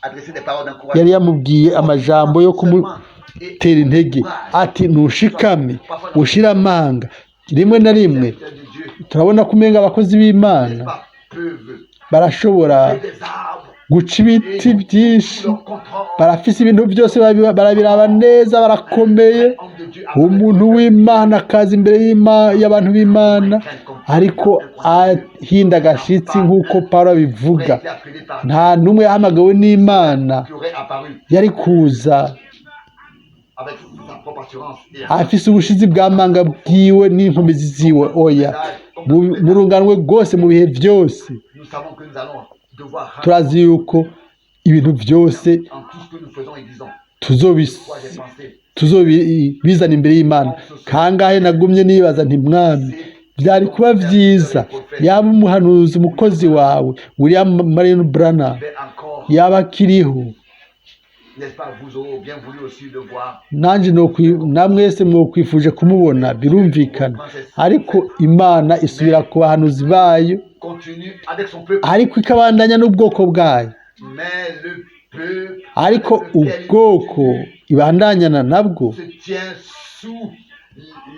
S1: adresser des paroles d'encouragement.
S2: Yari yamubwiye amajambo yo kumutera intege ati: "Ntushikame, ushire amanga." Rimwe na rimwe
S1: De Dieu,
S2: turabona ko umenga abakozi b'Imana
S1: n'est-ce pas, peuvent
S2: barashobora
S1: des arbres,
S2: guca ibiti byinshi,
S1: leur contrôle.
S2: Barafise ibintu byose, barabiraba neza, barakomeye.
S1: Homme de Dieu,
S2: Umuntu w'Imana akaza imbere y'abantu b'Imana, ariko ahinda agashitsi nk'uko Pawulo abivuga.
S1: Aurait été appelé par
S2: Nta n'umwe yahamagawe n'Imana
S1: qui aurait apparu
S2: yari kuza
S1: avec sa propre assurance et
S2: afise ubushizi bw'amanga bwiwe n'inkomezi ziwe. Oya, mu runganwe rwose, mu bihe byose,
S1: nous savons que nous allons devoir rendre
S2: turazi yuko ibintu byose
S1: en tout ce que nous faisons et disons.
S2: tuzobis
S1: Quoi j'ai pensé,
S2: tuzobizana imbere y'Imana. Kangahe nagumye nibaza nti: "Mwami, byari kuba byiza yaba umuhanuzi, umukozi wawe William Marion Branham
S1: mais encore,
S2: yaba akiriho."
S1: N'est-ce pas, vous aurez bien voulu aussi le voir.
S2: Nanjye namwese mwokwifuje kumubona, birumvikana, ariko Imana isubira ku bahanuzi bayo,
S1: Continue avec son peuple,
S2: ariko ikabandanya n'ubwoko bwayo.
S1: Mais le peuple
S2: Ariko
S1: avec lequel il
S2: ubwoko ibandanyana nabwo
S1: se tient sous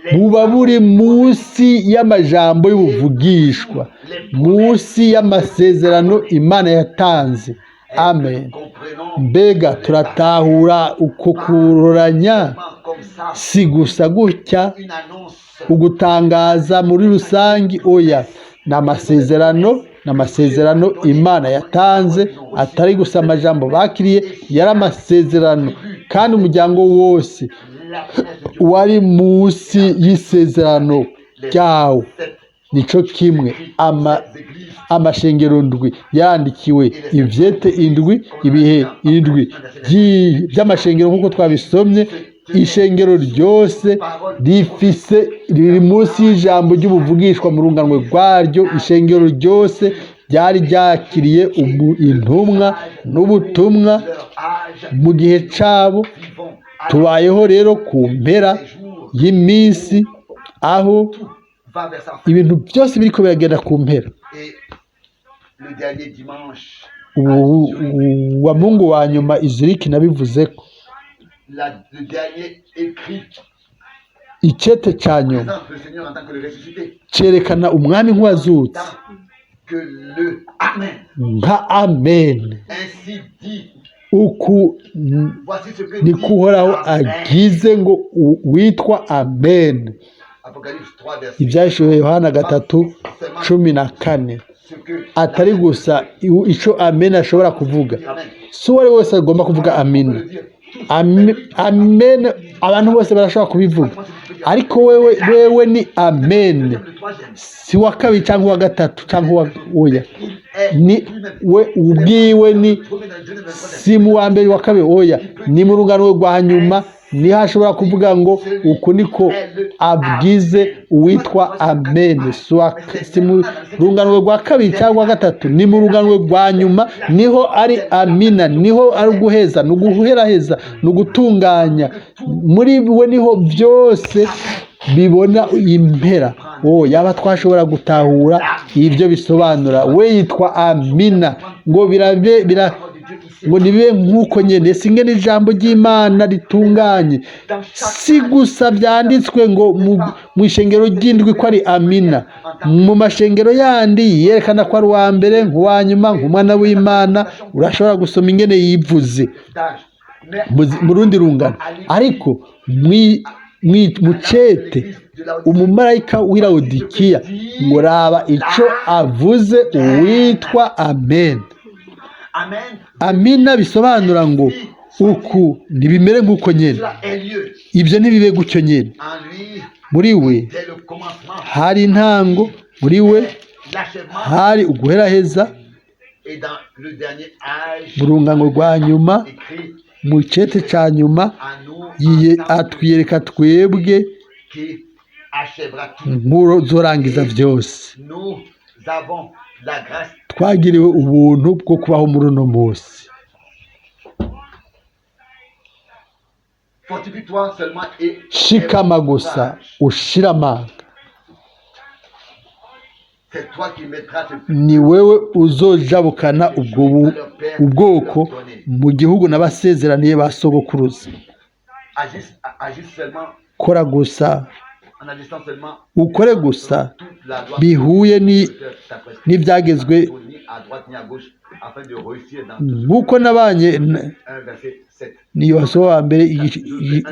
S1: les
S2: buba buri munsi y'amajambo y'ubuvugishwa, munsi y'amasezerano Imana yatanze. Amen.
S1: Comprenons
S2: Mbega turatahura uko kuroranya?
S1: Comme ça
S2: Si gusa gutya
S1: une annonce
S2: ugutangaza muri rusange, oya, ni amasezerano, ni amasezerano Imana yatanze, atari gusa amajambo bakiriye, yari amasezerano, kandi umuryango wose
S1: la promesse de Dieu.
S2: Wari munsi y'isezerano ryawo.
S1: Sept
S2: Nico kimwe
S1: églises
S2: amashengero ndwi yandikiwe ivyete indwi, ibihe indwi by'amashengero nk'uko twabisomye. Ishengero ryose rifise, riri munsi y'ijambo ry'ubuvugishwa mu runganwe rwaryo. Ishengero ryose ryari ryakiriye intumwa n'ubutumwa
S1: leur âge
S2: mu gihe cabo.
S1: Vivons à
S2: Tubayeho rero ku mpera
S1: des jours
S2: y'iminsi aho
S1: tout va vers sa fin.
S2: Ibintu byose biriko biragenda ku mpera.
S1: Et le dernier dimanche,
S2: Ubu wa Mungu wa nyuma i Zurich nabivuze ko
S1: le dernier écrit
S2: icete ca nyuma
S1: présente le Seigneur en tant que le ressuscité,
S2: cerekana umwami nk'uwazutse,
S1: tant que le Amen.
S2: Nka Amen.
S1: Ainsi dit,
S2: Uku
S1: voici ce que
S2: ni
S1: dit
S2: ko Uhoraho
S1: Amen.
S2: Agize ngo witwa Amen.
S1: Apocalypse 3, verset
S2: Ibyahishuriwe Yohana 3:14.
S1: Ce que
S2: Atari gusa ico Amen ashobora kuvuga.
S1: Amen.
S2: Si uwo ari we wese agomba kuvuga amina.
S1: On peut le dire tous.
S2: Amen, abantu bose barashobora kubivuga, ariko wewe ni Amen,
S1: Le troisième,
S2: si uwa kabiri cyangwa uwa gatatu cyangwa uwa, oya,
S1: il est
S2: ni
S1: lui-même.
S2: we ubwiwe ni
S1: Premier, dans le deuxième, dans le troisième.
S2: si mu wa mbere, wa kabiri, oya, ni mu rungano rwa nyuma niho ashobora kuvuga ngo uku niko abwize uwitwa Amen. Si mu rungano rwa kabiri cyangwa gatatu, ni mu rungano rwa nyuma niho ari amina, niho ari uguheza, ni uguheraheza, ni ugutunganya. Muri we niho byose bibona impera. Oh, yaba twashobora gutahura ibyo bisobanura, we yitwa Amina, ngo birabe bira Ngo nibibe nk'uko nyene. Singe n'ijambo ry'Imana ritunganye, si gusa byanditswe ngo mu ishengero ry'indwi ko ari amina. Mu mashengero yandi yerekana ko ari uwa mbere, nk'uwa nyuma, nk'umwana w'Imana. Urashobora gusoma ingene yivuze
S1: d'âge. Mais
S2: mu rundi rungano, ariko mu cete umumarayika w'i Lawodikiya ngo raba ico avuze uwitwa Amen.
S1: Amen.
S2: Amina bisobanura ngo uku ntibimere nk'uko nyene,
S1: Cela ait lieu.
S2: ibyo ntibibe gutyo nyene.
S1: En lui,
S2: Muri we
S1: dès le commencement,
S2: hari intango, muri we
S1: l'achèvement,
S2: hari uguheraheza.
S1: et dans le dernier âge,
S2: Mu rungano rwa nyuma,
S1: écrit
S2: mu cete ca nyuma,
S1: à nous,
S2: yiye
S1: en tant que
S2: atwiyereka twebwe
S1: qui achèvera tout.
S2: nk'uzorangiza vyose.
S1: Nous avons la grâce.
S2: Twagiriwe ubuntu bwo kubaho muri uno munsi.
S1: Fortifie-toi seulement et
S2: Shikama gusa ushire amanga.
S1: C'est toi qui mettras ce
S2: Ni wewe uzojabukana ubwo ubwoko mu gihugu n'abasezeraniye ba sogokuruza.
S1: Agis, agis seulement
S2: Kora gusa,
S1: en agissant seulement
S2: ukore gusa
S1: toute la loi
S2: bihuye n'ibyagezwe,
S1: ni à droite ni à gauche afin de réussir dans
S2: nk'uko nabanye
S1: 1 verset 7.
S2: ni Yosuwa wa mbere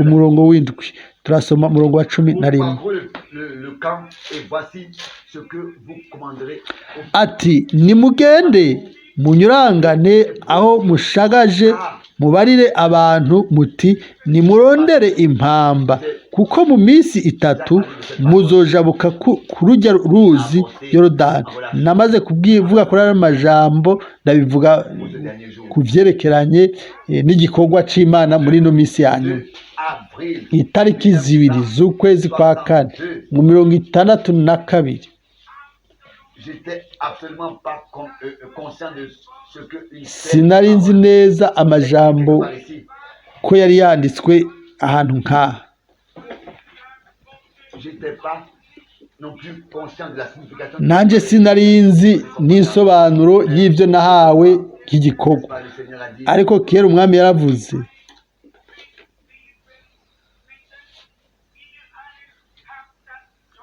S2: umurongo w'indwi, turasoma umurongo wa cumi
S1: Vous
S2: na rimwe.
S1: parcourez le camp et voici ce que vous commanderez au
S2: Ati: "Nimugende munyurangane aho mushagaje, mubarire abantu muti: nimurondere impamba, kuko mu minsi 3 muzojabuka ku rujya ruzi Yorodani." Namaze kubwivuga kuri ayo majambo, ndabivuga
S1: pour ce dernier jour.
S2: ku vyerekeranye n'igikorwa c'Imana muri ino minsi ya nyuma.
S1: 2 avril
S2: Itariki 2 z'ukwezi kwa kane mu 62,
S1: J'étais absolument pas conscient de ce que une telle
S2: sinari nzi
S1: parole
S2: neza amajambo
S1: par ici.
S2: ko yari yanditswe ahantu nk'aha.
S1: J'étais pas non plus conscient de la signification.
S2: Nanjye sinari nzi n'insobanuro y'ibyo nahawe nk'igikorwa.
S1: Pas, le Seigneur a dit,
S2: Ariko kera umwami yaravuze.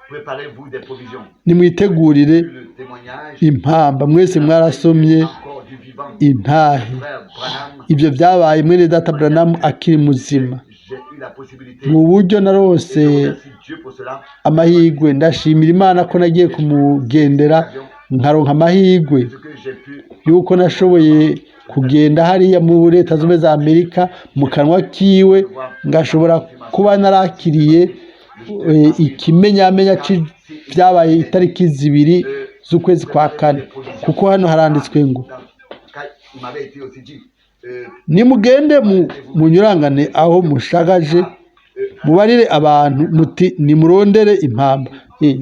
S1: Préparez-vous des provisions.
S2: Nimwitegurire
S1: Le témoignage
S2: impamba. Mwese mwarasomye
S1: encore du vivant.
S2: intahe.
S1: Frère Branham,
S2: Ibyo byabaye mwene data Branham akiri muzima.
S1: j'ai eu la possibilité
S2: Mu buryo narose
S1: et je remercie Dieu pour cela.
S2: amahirwe, ndashimira Imana ko nagiye kumugendera nkaronka amahirwe
S1: Ce que j'ai pu
S2: yuko nashoboye kugenda hariya mu Leta Zunze Ubumwe za Amerika mu kanwa kiwe, ngashobora kuba narakiriye ikimenyamenya byabaye itariki 2 z'ukwezi kwa kane, kuko hano haranditswe ngo:
S1: Quand il m'avait été aussi dit,
S2: "Nimugende munyurangane aho mushagaje, mubarire abantu muti: nimurondere impamba."
S1: Fallait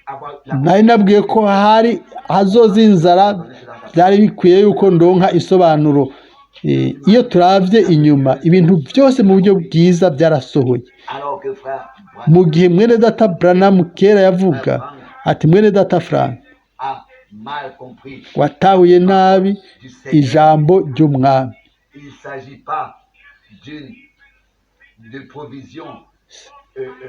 S1: avoir la
S2: Nari nabwiye ko hari hazoza inzara, byari bikwiye yuko ndonka isobanuro. Iyo turavye inyuma, ibintu byose mu buryo bwiza byarasohoye.
S1: Alors que frère Branham
S2: Mu gihe mwene data Branham kera yavuga ati: "Mwene data Frank,
S1: a mal compris
S2: watahuye nabi
S1: du Seigneur.
S2: ijambo ry'umwami."
S1: Il ne s'agit pas d'une de provision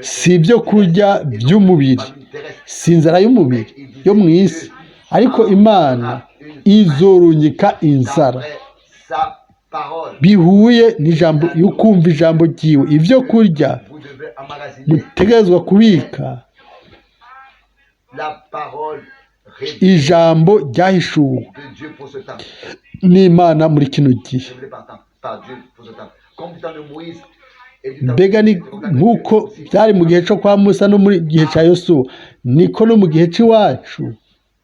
S2: Si ibyo kurya by'umubiri,
S1: famine terrestre.
S2: si inzara y'umubiri yo mu isi, ariko Imana izorungika inzara
S1: D'après sa parole,
S2: bihuye n'ijambo, yo kumva ijambo ryiwe. Ibyo kurya
S1: vous devez emmagasiner
S2: mutegerezwa kubika
S1: la parole révélée
S2: ijambo ryahishuwe
S1: de Dieu pour ce temps.
S2: n'Imana muri kino gihe.
S1: Révélée par Dieu pour ce temps. Comme du temps de Moïse et du temps
S2: Mbega ni nk'uko byari mu gihe cyo kwa Musa no muri gihe cya Yosuwa, niko no mu gihe cy'iwacu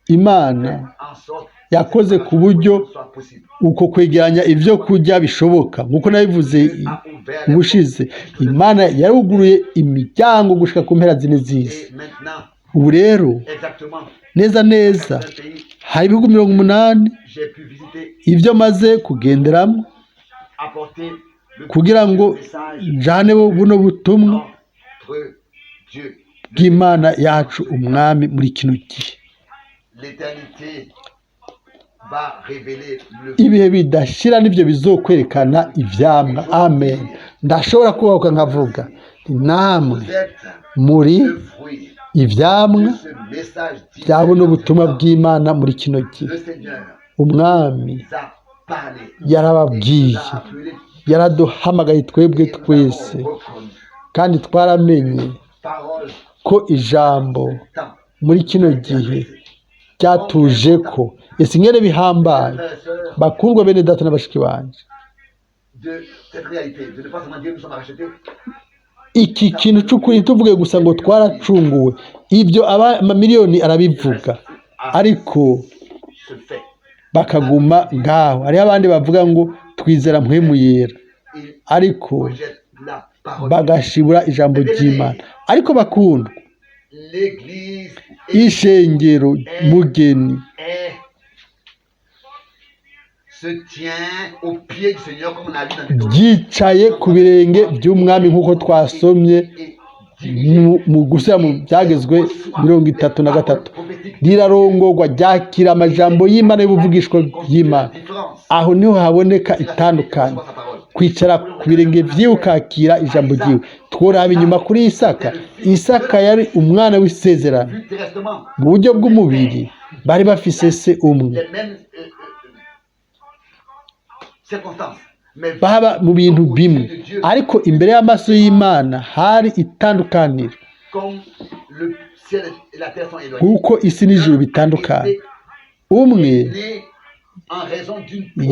S2: Imana
S1: en sorte
S2: yakoze ku buryo
S1: soit possible.
S2: uko kwegeranya ibyo kurya bishoboka. Nk'uko nabivuze
S1: A ouvert les
S2: ubushize, Imana yaruguruye imiryango gushika ku mpera zine z'isi.
S1: Et maintenant,
S2: Ubu rero,
S1: exactement,
S2: neza neza,
S1: un pays,
S2: hari ibihugu 80
S1: j'ai pu visiter,
S2: ibyo maze kugenderamo
S1: apporter le
S2: kugira ngo
S1: message
S2: njane buno butumwa
S1: notre Dieu.
S2: bw'Imana yacu umwami muri kino gihe.
S1: L'éternité
S2: Ibihe bidashira nibyo bizokwerekana ivyamwa. Amen. Ndashobora kubahuka nkavuga namwe muri ivyamwa bya buno butumwa bw'Imana muri kino gihe. Umwami yarababwiye, yaraduhamagaye twebwe twese, kandi twaramenye ko ijambo muri kino gihe ryatuje ko ese ingene bihambaye. Bakundwa bene data na bashiki banje, iki kintu c'ukuri tuvuge gusa ngo twaracunguwe, ibyo amamiliyoni arabivuga ariko bakaguma ngaho. Hariho abandi bavuga ngo twizera mpwemu yera, ariko bagashibura ijambo ry'Imana. Ariko bakundwa, ishengero mugeni ryicaye ku birenge by'umwami nk'uko twasomye mu gusubira mu byagezwe 33, rirarongorwa ryakira amajambo y'Imana y'ubuvugishwa y'Imana. Aho niho haboneka itandukanye, kwicara ku birenge vyiwe ukakira ijambo ryiwe. Tworaba inyuma kuri Isaka. Isaka yari umwana w'isezerano mu buryo bw'umubiri, bari bafise se umwe, baba mu bintu bimwe, ariko imbere y'amaso y'Imana hari itandukaniro nk'uko isi n'ijuru bitandukanye. Umwe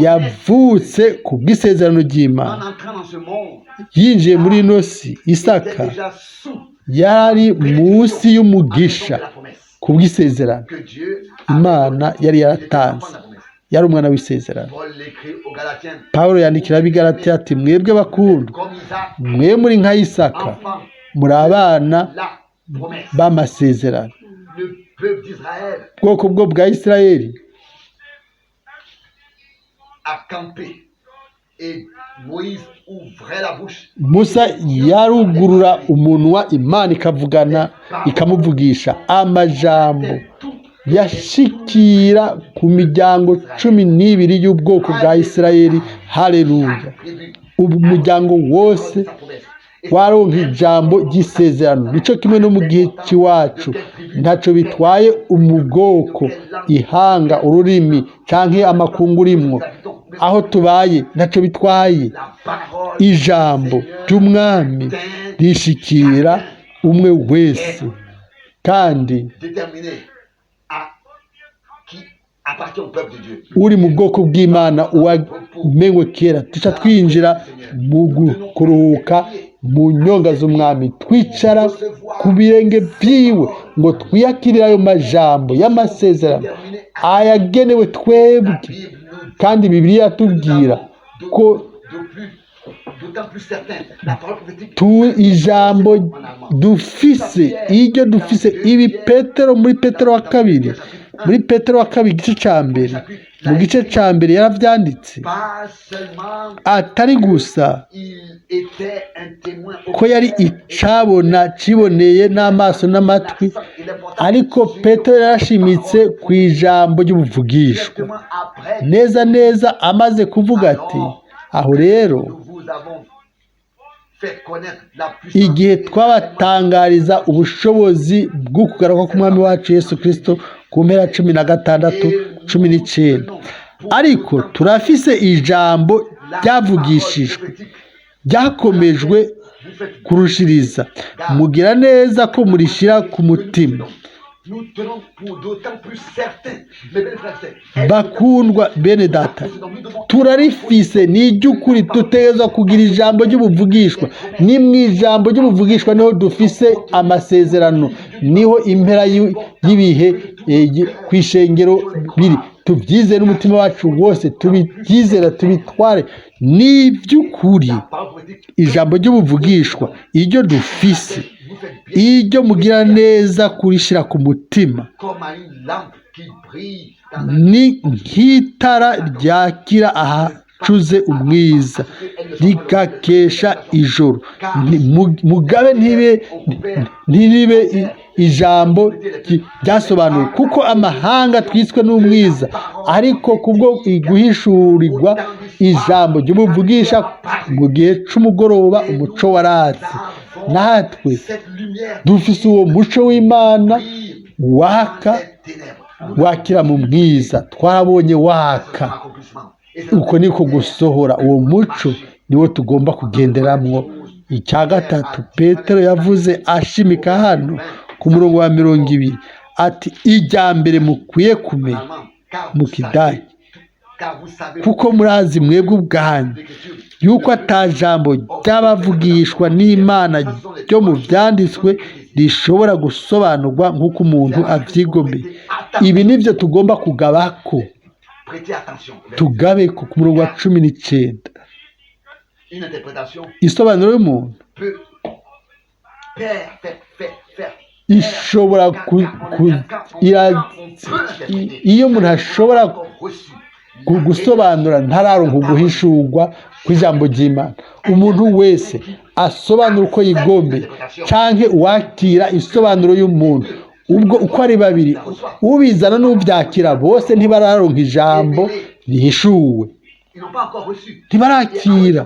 S2: yavutse ku bw'isezerano ry'Imana, yinjiye muri ino si. Isaka yari munsi y'umugisha ku bw'isezerano Imana yari yaratanze, yari umwana w'isezerano. Pawulo yandikira ab'i Galatiya ati mwebwe bakundwa, mwe muri nka Isaka, muri abana b'amasezerano. Ubwoko bwo bwa Isirayeli Musa yarugurura umunwa, Imana ikavugana ikamuvugisha amajambo yashikira ku miryango 12 y'ubwoko bwa Isirayeli. Haleluya! Umuryango wose waronka ijambo ry'isezerano. Nico kimwe no mu gihe c'iwacu, ntaco bitwaye umubwoko, ihanga, ururimi canke amakungu urimwo, aho tubaye ntaco bitwaye. Ijambo ry'umwami rishikira umwe wese, kandi uri mu bwoko bw'Imana uwamenwe kera. Tuca twinjira mu kuruhuka mu nyonga z'umwami, twicara ku birenge vyiwe ngo twiyakirire ayo majambo y'amasezerano ayagenewe twebwe. Kandi Bibiliya yatubwira ko ijambo dufise, iryo dufise ibi Petero muri Petero wa kabiri, muri Petero wa kabiri igice ca mbere, mu gice ca mbere yaravyanditse, atari gusa ko yari icabona ciboneye n'amaso n'amatwi, ariko Petero yarashimitse ku ijambo ry'ubuvugishwa. Neza neza amaze kuvuga ati aho rero igihe twabatangariza ubushobozi bw'ukugaruka k'umwami wacu Yesu Kristo ku mpera 16 19, ariko turafise ijambo ryavugishijwe ryakomejwe kurushiriza, mugira neza ko murishira ku mutima. Bakundwa bene data, turarifise, ni iry'ukuri. Dutegerezwa kugira ijambo ry'ubuvugishwa. Ni mu ijambo ry'ubuvugishwa niho dufise amasezerano, niho impera y'ibihe ku ishengero biri. Tubyizere n'umutima wacu wose, tubyizera, tubitware. Ni iby'ukuri ijambo ry'ubuvugishwa iryo dufise, iryo mugira neza kurishira ku mutima, ni nk'itara ryakira ahacuze umwiza rigakesha ijoro. Mugabe ntiribe ijambo ryasobanuwe, kuko amahanga twiswe n'umwiza, ariko kubwo guhishurirwa ijambo ry'umuvugisha mu gihe c'umugoroba umuco waratse. Natwe dufise uwo muco w'Imana waka, wakira mu mwiza, twabonye waka. Uko niko gusohora uwo muco niwo tugomba kugenderamwo. Icya gatatu Petero yavuze ashimika hano ku murongo wa 20 ati ijya mbere mukwiye kumenya mu Kidage, kuko murazi mwebwe ubwanyu yuko ata jambo ry'abavugishwa n'Imana ryo mu byanditswe rishobora gusobanurwa nk'uko umuntu avyigomeye. Ibi nivyo tugomba kugabako, tugabeko ku murongo wa 19. Isobanuro y'umuntu ishobora iyo umuntu ashobora gusobanura ntararonka uguhishurwa kw'ijambo ry'Imana. Umuntu wese asobanura uko yigombe canke uwakira isobanuro y'umuntu, ubwo uko ari babiri, ubizana n'uvyakira, bose ntibararonka ijambo rihishuwe, ntibarakira.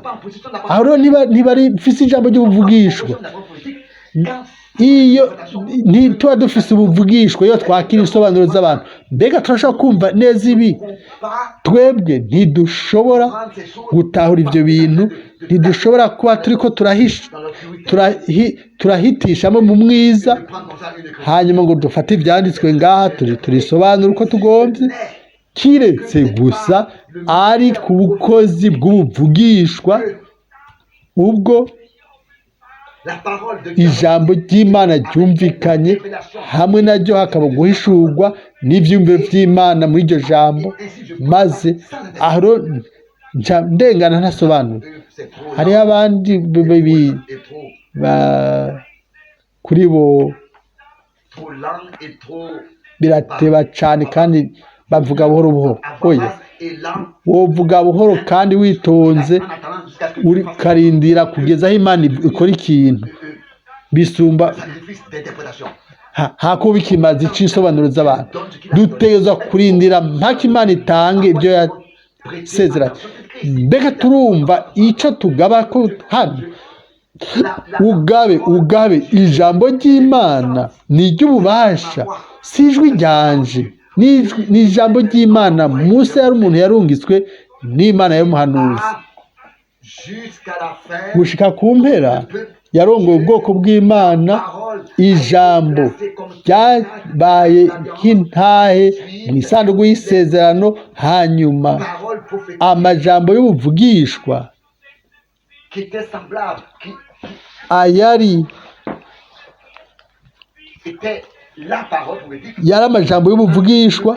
S2: Aho rero ntibari mfise ijambo ry'ubuvugishwa. Iyo ntituba dufise ubuvugishwa, iyo twakira isobanuro z'abantu, mbega turashobora kumva neza ibi? Twebwe ntidushobora gutahura ivyo bintu, ntidushobora kuba turiko turahitishamo mu mwiza, hanyuma ngo dufate ivyanditswe ngaha turisobanura uko tugomvye, kiretse gusa ari ku bukozi bw'ubuvugishwa, ubwo ijambo ry'Imana ryumvikanye hamwe naryo hakaba guhishurwa n'ivyumviro vy'Imana muri iryo jambo, maze aho ndengana ntasobanura. Hariho abandi kuri bo birateba cane kandi bavuga buhoro buhoro. Oya, wovuga buhoro kandi witonze, ukarindira kugeza aho Imana ikora ikintu bisumba hakuba ikimazi c'isobanuro z'abantu. Dutegerezwa kurindira mpaka Imana itange ibyo yasezeranye. Mbega turumva ico tugaba ko hano? Ugabe ijambo ry'Imana ni iry'ububasha, si ijwi ryanje, ni ijambo ry'Imana. Musa yari umuntu yarungitswe n'Imana y'umuhanuzi gushika ku mpera, yarongoye ubwoko bw'Imana. Ijambo ryabaye nk'intahe mu isanduku y'isezerano, hanyuma amajambo y'ubuvugishwa ayari yari amajambo y'ubuvugishwa.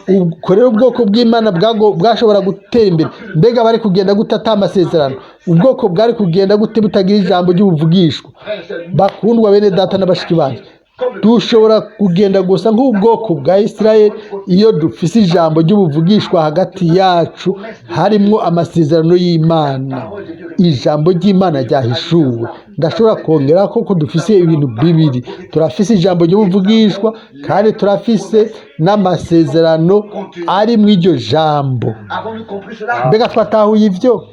S2: Ukorera ubwoko bw'Imana bwashobora gutera imbere. Mbega bari kugenda gute ata amasezerano? Ubwoko bwari kugenda gute butagira ijambo ry'ubuvugishwa? Bakundwa bene data na bashiki banje, dushobora kugenda gusa nk'ubwoko bwa Isirayeli iyo dufise ijambo ry'ubuvugishwa hagati yacu, harimwo amasezerano y'Imana. Ijambo ry'Imana ryahishuwe. Ndashobora kongera ko dufise ibintu bibiri: turafise ijambo ry'ubuvugishwa kandi turafise n'amasezerano ari mu iryo jambo. Mbega twatahuye ivyo?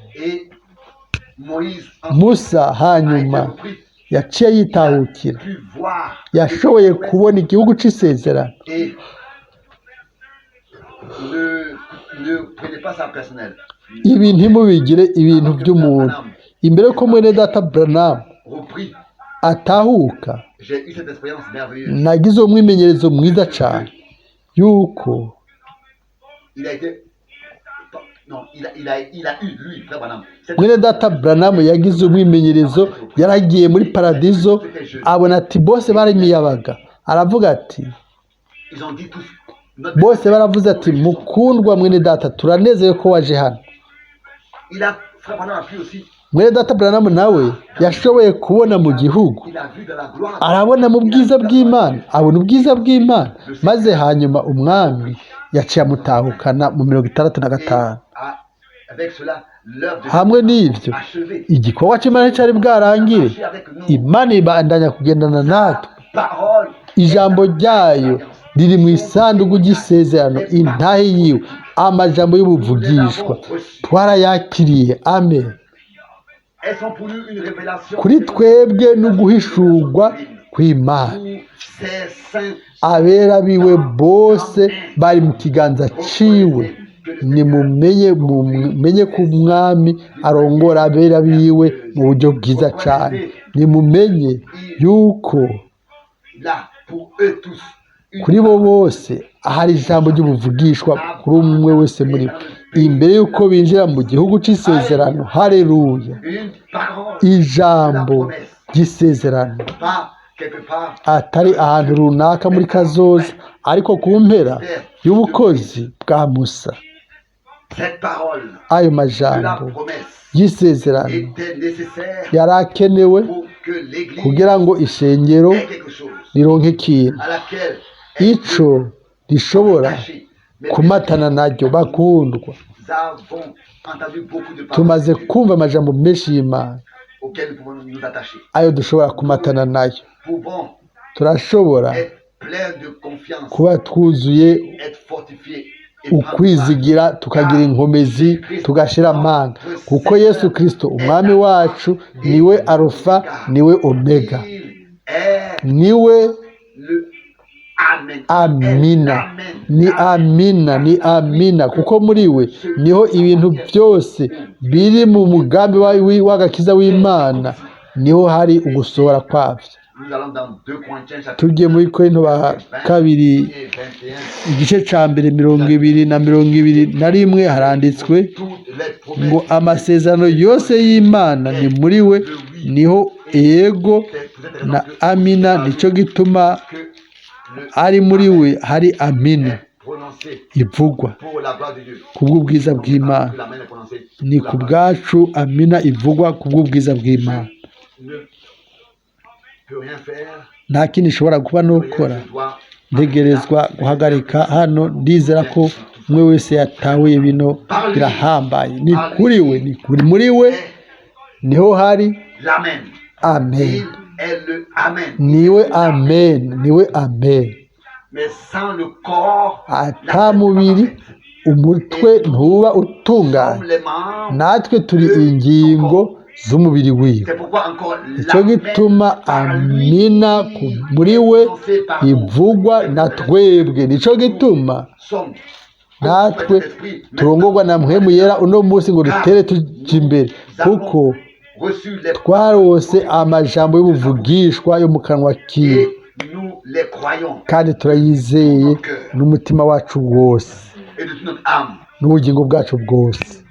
S2: Musa hanyuma yaciye yitahukira, yashoboye kubona igihugu c'isezerano. Ibi ntimubigire ibintu by'umuntu. Imbere ko mwene data Branham atahuka, nagize umwimenyerezo mwiza cyane yuko mwene data Branham yagize umwimenyerezo, yaragiye muri paradizo abona ati bose barimiyabaga, aravuga ati bose baravuze ati mukundwa mwene data, turanezerewe ko waje hano. Mwene data Branham nawe yashoboye kubona mu gihugu, arabona mu bwiza bw'Imana, abona ubwiza bw'Imana, maze hanyuma umwami yaciye amutahukana mu 65. Hamwe n'ibyo igikorwa cy'Imana cyari bwarangire, Imana ibandanya kugendana natwe. Ijambo ryayo riri mu isanduku ry'isezerano, intahe yiwe, amajambo y'ubuvugishwa twarayakiriye. Amen.
S1: Elles sont pour nous une révélation
S2: Kuri twebwe no guhishurwa kw'Imana.
S1: où ces saints
S2: Abera biwe bose bari mu kiganza ciwe. Nimumenye, mumenye ko umwami arongora abera biwe mu buryo bwiza cyane. Nimumenye yuko
S1: là pour eux tous une
S2: kuri bo bose ahari ijambo ry'ubuvugishwa kuri umwe wese muri bo imbere y'uko binjira mu gihugu cy'isezerano. Haleluya!
S1: Une parole
S2: Ijambo ry'isezerano,
S1: pas quelque part
S2: atari ahantu runaka muri kazoza, ariko ku mpera y'ubukozi bwa Musa.
S1: Cette parole
S2: Ayo
S1: de la
S2: majambo
S1: promesse
S2: y'isezerano
S1: était nécessaire
S2: yari akenewe
S1: pour que l'Église
S2: kugira ngo ishengero
S1: ait quelque chose
S2: rironke ikintu
S1: à laquelle
S2: ico rishobora
S1: attacher. Mais
S2: kumatana naryo. Bakundwa,
S1: nous avons entendu beaucoup de paroles
S2: tumaze
S1: de Dieu
S2: kumva amajambo menshi y'Imana
S1: auxquelles nous pouvons nous attacher.
S2: ayo dushobora kumatana nayo.
S1: Nous pouvons
S2: Turashobora
S1: être pleins de confiance,
S2: kuba twuzuye
S1: être fortifiés et prendre
S2: ukwizigira, tukagira inkomezi, tugashira amanga, kuko Yesu Kristo umwami wacu niwe Arufa, niwe Omega,
S1: Il est
S2: niwe
S1: le Amen.
S2: Amina.
S1: Amen.
S2: Ni Amina, ni Amina, kuko muri we niho ibintu byose biri mu mugambi w'agakiza w'Imana, niho hari ugusohora kwabyo.
S1: Nous allons dans 2 Corinthiens chapitre
S2: Tugiye muri Korinto ba kabiri
S1: 20 et 21.
S2: igice ca mbere, 20 na 21, haranditswe
S1: Toutes les promesses
S2: ngo amasezerano yose y'Imana ni muri we niho ego na amina. Nicyo gituma
S1: que le
S2: ari muri we hari amina
S1: est prononcé
S2: ivugwa
S1: pour la gloire de Dieu.
S2: kubw'ubwiza bw'Imana.
S1: Que l'Amen est prononcé
S2: Ni
S1: pour
S2: ku
S1: la gloire.
S2: bwacu amina ivugwa kubw'ubwiza bw'Imana.
S1: Ne peut rien faire.
S2: Nta kindi ishobora kuba
S1: Rien,
S2: nukora.
S1: je dois
S2: Ntegerezwa guhagarika hano. Ndizera ko umwe wese yatahuye bino. Birahambaye. Ni kuri we, ni kuri muri we
S1: est
S2: niho hari
S1: l'Amen.
S2: amen.
S1: Il est le Amen.
S2: Niwe amen, niwe amen.
S1: Mais sans le corps,
S2: Ata mubiri, umutwe ntuba utunganye.
S1: comme les membres.
S2: Natwe turi ingingo z'umubiri wiwe.
S1: C'est pourquoi encore
S2: Icyo
S1: l'Amen
S2: gituma
S1: par lui
S2: amina muri we
S1: prononcé par nous.
S2: ivugwa na twebwe. Nicyo gituma
S1: Sommes
S2: natwe turongorwa na Mpwemu Yera uno munsi ngo dutere tujya imbere, kuko
S1: reçu les
S2: twarose amajambo y'ubuvugishwa yo mu kanwa kiwe,
S1: et nous les croyons
S2: kandi turayizeye n'umutima wacu wose
S1: et de toute notre âme.
S2: n'ubugingo bwacu bwose.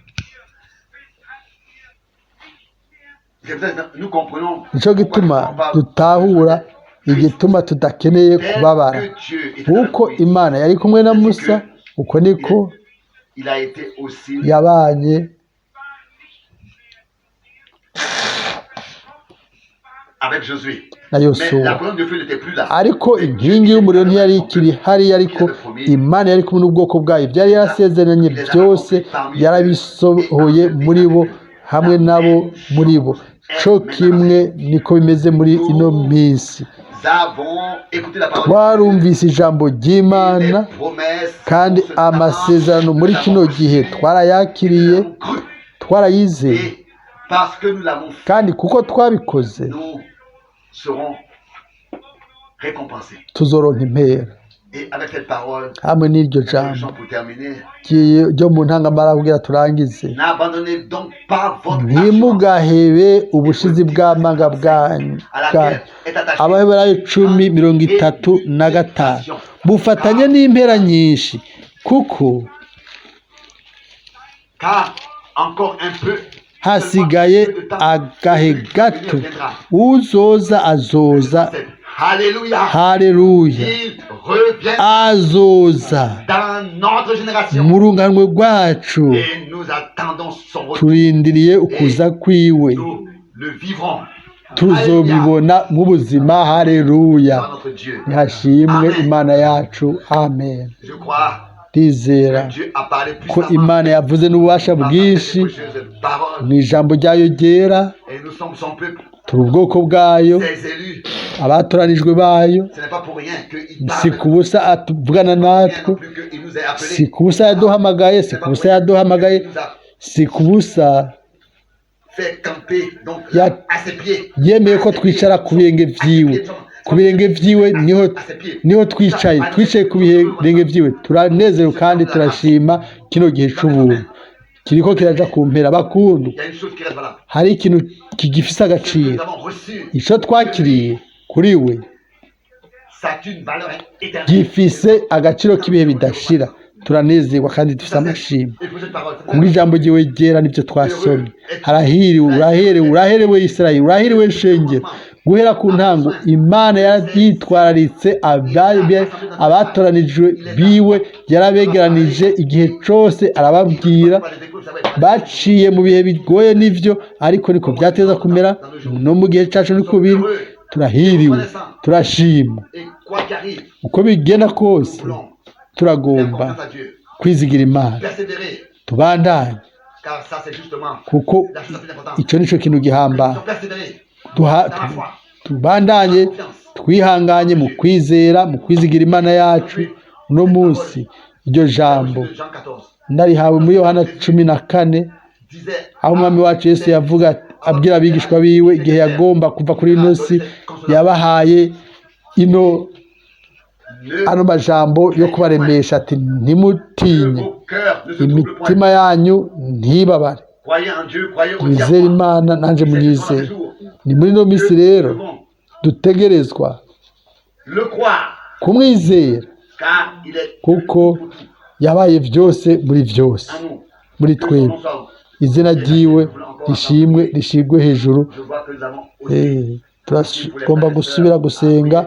S1: C'est pour ça que nous comprenons
S2: Nicyo gituma dutahura igituma tudakeneye
S1: tel
S2: kubabara.
S1: que Dieu était
S2: Nk'uko
S1: avec Moïse,
S2: Imana yari kumwe na Musa, uko niko
S1: il a été aussi
S2: yabanye
S1: avec Josué.
S2: na
S1: Mais la
S2: Yosuwa.
S1: colonne de feu n'était plus là.
S2: Ariko inkingi y'umuriro ntiyari ikiri hariya, ariko Imana yari kumwe n'ubwoko bwayo. Ibyo yari yarasezeranye byose yarabisohoye muri bo, hamwe nabo, muri bo. Co kimwe niko bimeze muri ino minsi.
S1: Nous avons écouté la parole de Dieu.
S2: Twarumvise ijambo ry'Imana,
S1: Les promesses
S2: kandi
S1: pour ce temps,
S2: amasezerano muri
S1: nous
S2: kino
S1: l'avons
S2: gihe
S1: reçu,
S2: twarayakiriye,
S1: nous l'avons cru.
S2: twarayizeye.
S1: Et parce que nous l'avons fait,
S2: Kandi kuko twabikoze,
S1: nous serons récompensés.
S2: tuzoronka impera.
S1: Et avec cette parole,
S2: Hamwe n'iryo
S1: nous
S2: jambo
S1: pour terminer,
S2: ryo mu ntangamara kugira turangize,
S1: n'abandonnez donc pas votre assurance
S2: ntimugahebe ubushizi bw'amanga bwanyu
S1: à
S2: bwanyu.
S1: laquelle est attachée
S2: Abaheburayo 10:35, bufatanye n'impera nyinshi, kuko
S1: car encore un peu
S2: hasigaye agahe gato, uzoza azoza.
S1: Alléluia.
S2: Haleluya!
S1: Il revient
S2: Azoza
S1: dans notre génération
S2: mu runganwe rwacu.
S1: Et nous attendons son retour.
S2: Turindiriye ukuza kwiwe.
S1: Nous le vivrons.
S2: Tuzobibona nk'ubuzima. Haleluya!
S1: Par notre Dieu.
S2: Ntihashimwe Imana yacu. Amen.
S1: Je crois
S2: Ndizera
S1: que Dieu a parlé
S2: ko
S1: puissamment
S2: Imana yavuze n'ububasha
S1: par
S2: bwinshi
S1: cette précieuse parole.
S2: mu ijambo ryayo ryera.
S1: Et nous sommes son peuple.
S2: Turi ubwoko bwayo,
S1: Ses élus.
S2: abatoranijwe bayo.
S1: Ce n'est pas pour rien qu'il
S2: Si
S1: parle.
S2: ku busa atuvugana
S1: Rien
S2: natwe,
S1: non plus qu'il nous ait appelés.
S2: si ku busa yaduhamagaye, si ku busa yaduhamagaye,
S1: Il nous a
S2: si ku busa
S1: fait camper donc à ses pieds.
S2: yemeye ko twicara ku birenge vyiwe. Ku birenge vyiwe niho twicaye, twicaye ku birenge vyiwe. Turanezerewe kandi turashima kino gihe c'ubuntu kiriko kiraja ku mpera. Bakundwa,
S1: Il y a une chose qui reste valable.
S2: hari ikintu kigifise
S1: Ce que
S2: agaciro.
S1: nous avons reçu,
S2: Ico twakiriye kuri we
S1: ça a une valeur éternelle.
S2: gifise agaciro k'ibihe bidashira. Turanezerwa kandi dufise amashimwe
S1: Et pour cette parole,
S2: kubw'ijambo ryiwe ryera nibyo twasomye. Harahiriwe, uraherewe, uraherewe Isirayeli, urahiriwe shengero. Guhera ku ntango Imana yitwararitse abatoranijwe biwe, yarabegeranije igihe cose arababwira. Baciye mu bihe bigoye n'ivyo, ariko niko byateza kumera no mu gihe cacu niko biri. Turahiriwe, turashima.
S1: Et quoi qu'arrive,
S2: Uko bigenda kose,
S1: nous voulons faire
S2: turagomba
S1: confiance à Dieu,
S2: kwizigira Imana,
S1: persévérer,
S2: tubandanye,
S1: car ça c'est justement
S2: kuko
S1: la chose la plus importante.
S2: icyo nico kintu gihambaye.
S1: Nous persévérer dans la foi,
S2: Tubandanye
S1: dans la confiance.
S2: twihanganye mu kwizera, mu kwizigira Imana yacu. Uno munsi iryo jambo
S1: De Jean 14
S2: narihawe muri Yohana 14,
S1: disait
S2: aho umwami wacu Yesu yavuga abwira abigishwa biwe igihe yagomba kuva kuri ino si, yabahaye ino
S1: ne
S2: ano majambo yo kubaremesha ati: "Ntimutinye,
S1: vos cœurs ne se troublent point.
S2: imitima yanyu ntibabare.
S1: Croyez en Dieu, croyez aussi à
S2: Mwizere
S1: moi.
S2: Imana, nanje
S1: C'est dans ce
S2: munyizere."
S1: jour
S2: Ni muri ino minsi
S1: que nous
S2: rero
S1: devons
S2: dutegerezwa
S1: le croire,
S2: kumwizera,
S1: car il est
S2: kuko
S1: tout
S2: yabaye byose muri byose,
S1: en nous.
S2: muri
S1: Que son
S2: twebwe.
S1: nom soit.
S2: Izina ryiwe rishimwe, rishigwe hejuru.
S1: Je vois que nous avons aussi
S2: Tugomba gusubira gusenga.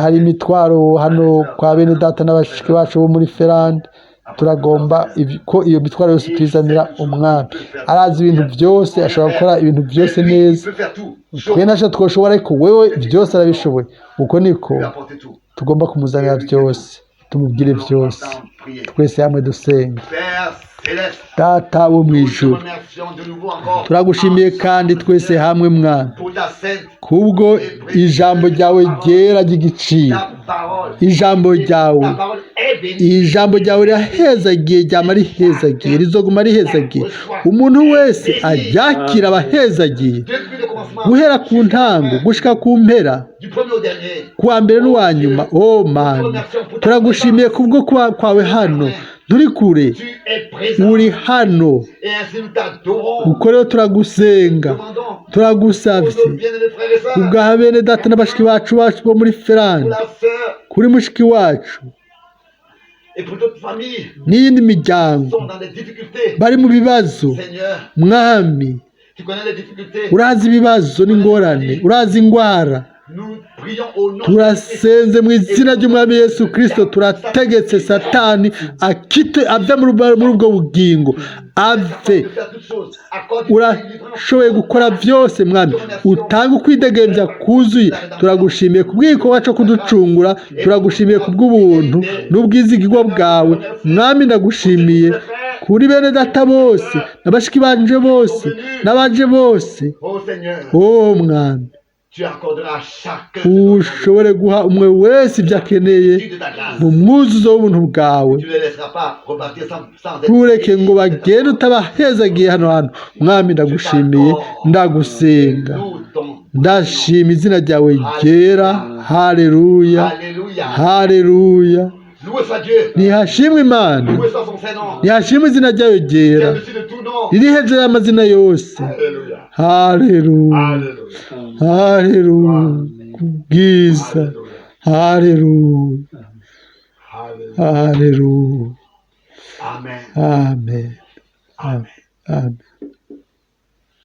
S2: Hari imitwaro hano kwa bene data n'abashiki bacu bo muri Ferandi. Turagomba ko iyo mitwaro yose tuyizanira umwami. Arazi ibintu byose, ashobora gukora ibintu byose
S1: Lui, il
S2: neza.
S1: peut faire tout.
S2: Twe ntacyo twoshobora, ariko wewe byose arabishoboye. Uko niko
S1: Lui apporter tout.
S2: tugomba kumuzanira byose, tumubwire
S1: Nous
S2: byose.
S1: ensemble prier.
S2: Twese hamwe dusenga.
S1: Père céleste,
S2: Data wo mu
S1: nous te
S2: ijuru,
S1: remercions de nouveau encore
S2: turagushimiye kandi twese hamwe, mwana,
S1: pour ta sainte,
S2: kubwo ijambo ryawe ryera ry'igiciro.
S1: ta parole.
S2: Ijambo ryawe,
S1: Ta parole est bénie.
S2: ijambo ryawe rirahezagiye, ryama rihezagiye, rizoguma rihezagiye. Umuntu wese aryakira abahezagiye.
S1: Depuis le commencement,
S2: Guhera ku ntango gushika ku mpera,
S1: du premier au dernier,
S2: ku wa mbere n'uwa nyuma, o Mana, turagushimiye kubwo kuba kwawe hano. Nturi kure,
S1: tu es présent.
S2: uri hano.
S1: Et ainsi nous t'adorons.
S2: Uko rero turagusenga,
S1: Demandons pour
S2: turagusavye
S1: nos bien-aimés frères et sœurs,
S2: kubwaha bene data na bashiki bacu bo muri
S1: pour
S2: Ferandi,
S1: la sœur
S2: kuri mushiki wacu
S1: et pour d'autres familles
S2: n'iyindi
S1: qui
S2: miryango
S1: sont dans des difficultés.
S2: bari mu bibazo.
S1: Seigneur,
S2: Mwami,
S1: tu connais les difficultés.
S2: urazi ibibazo n'ingorane, urazi ingwara.
S1: Nous prions au nom de Jésus-Christ.
S2: Turasenze mu izina ry'umwami Yesu Kirisito, turategetse Satani akite ave muri ubwo bugingo, ave.
S1: De faire toutes choses. Accorde une délivrance.
S2: Urashoboye gukora byose, mwami, utanga ukwidegembya kuzuye. Turagushimiye ku bw'igikorwa cyo kuducungura, turagushimiye ku bw'ubuntu n'ubwizigirwa bwawe. Mwami, ndagushimiye kuri bene data bose na bashiki banje bose n'abaje bose.
S1: Oh Seigneur,
S2: O mwami,
S1: tu accorderas à chacun
S2: ushobore guha umwe wese ibyo akeneye
S1: de ta grâce.
S2: mu mwuzuzo w'ubuntu bwawe.
S1: Tu ne les laisseras pas repartir sans être
S2: Ntureke ngo bagende utabahezagiye hano hantu. Mwami, ndagushimiye, ndagusenga,
S1: Nous ton
S2: ndashima izina ryawe ryera. Haleluya!
S1: Alléluia.
S2: Haleluya!
S1: Loué soit Dieu.
S2: Ntihashimwe Imana,
S1: Loué soit son Saint-Nom.
S2: ntihashimwe izina ryayo
S1: Qui est
S2: ryera
S1: au-dessus de tout nom.
S2: riri hejuru y'amazina yose.
S1: Alléluia.
S2: Haleluya!
S1: Alléluia.
S2: Haleluya kubwiza! Haleluya!
S1: Alléluia.
S2: Haleluya!
S1: Amen.
S2: Amen, amen, amen.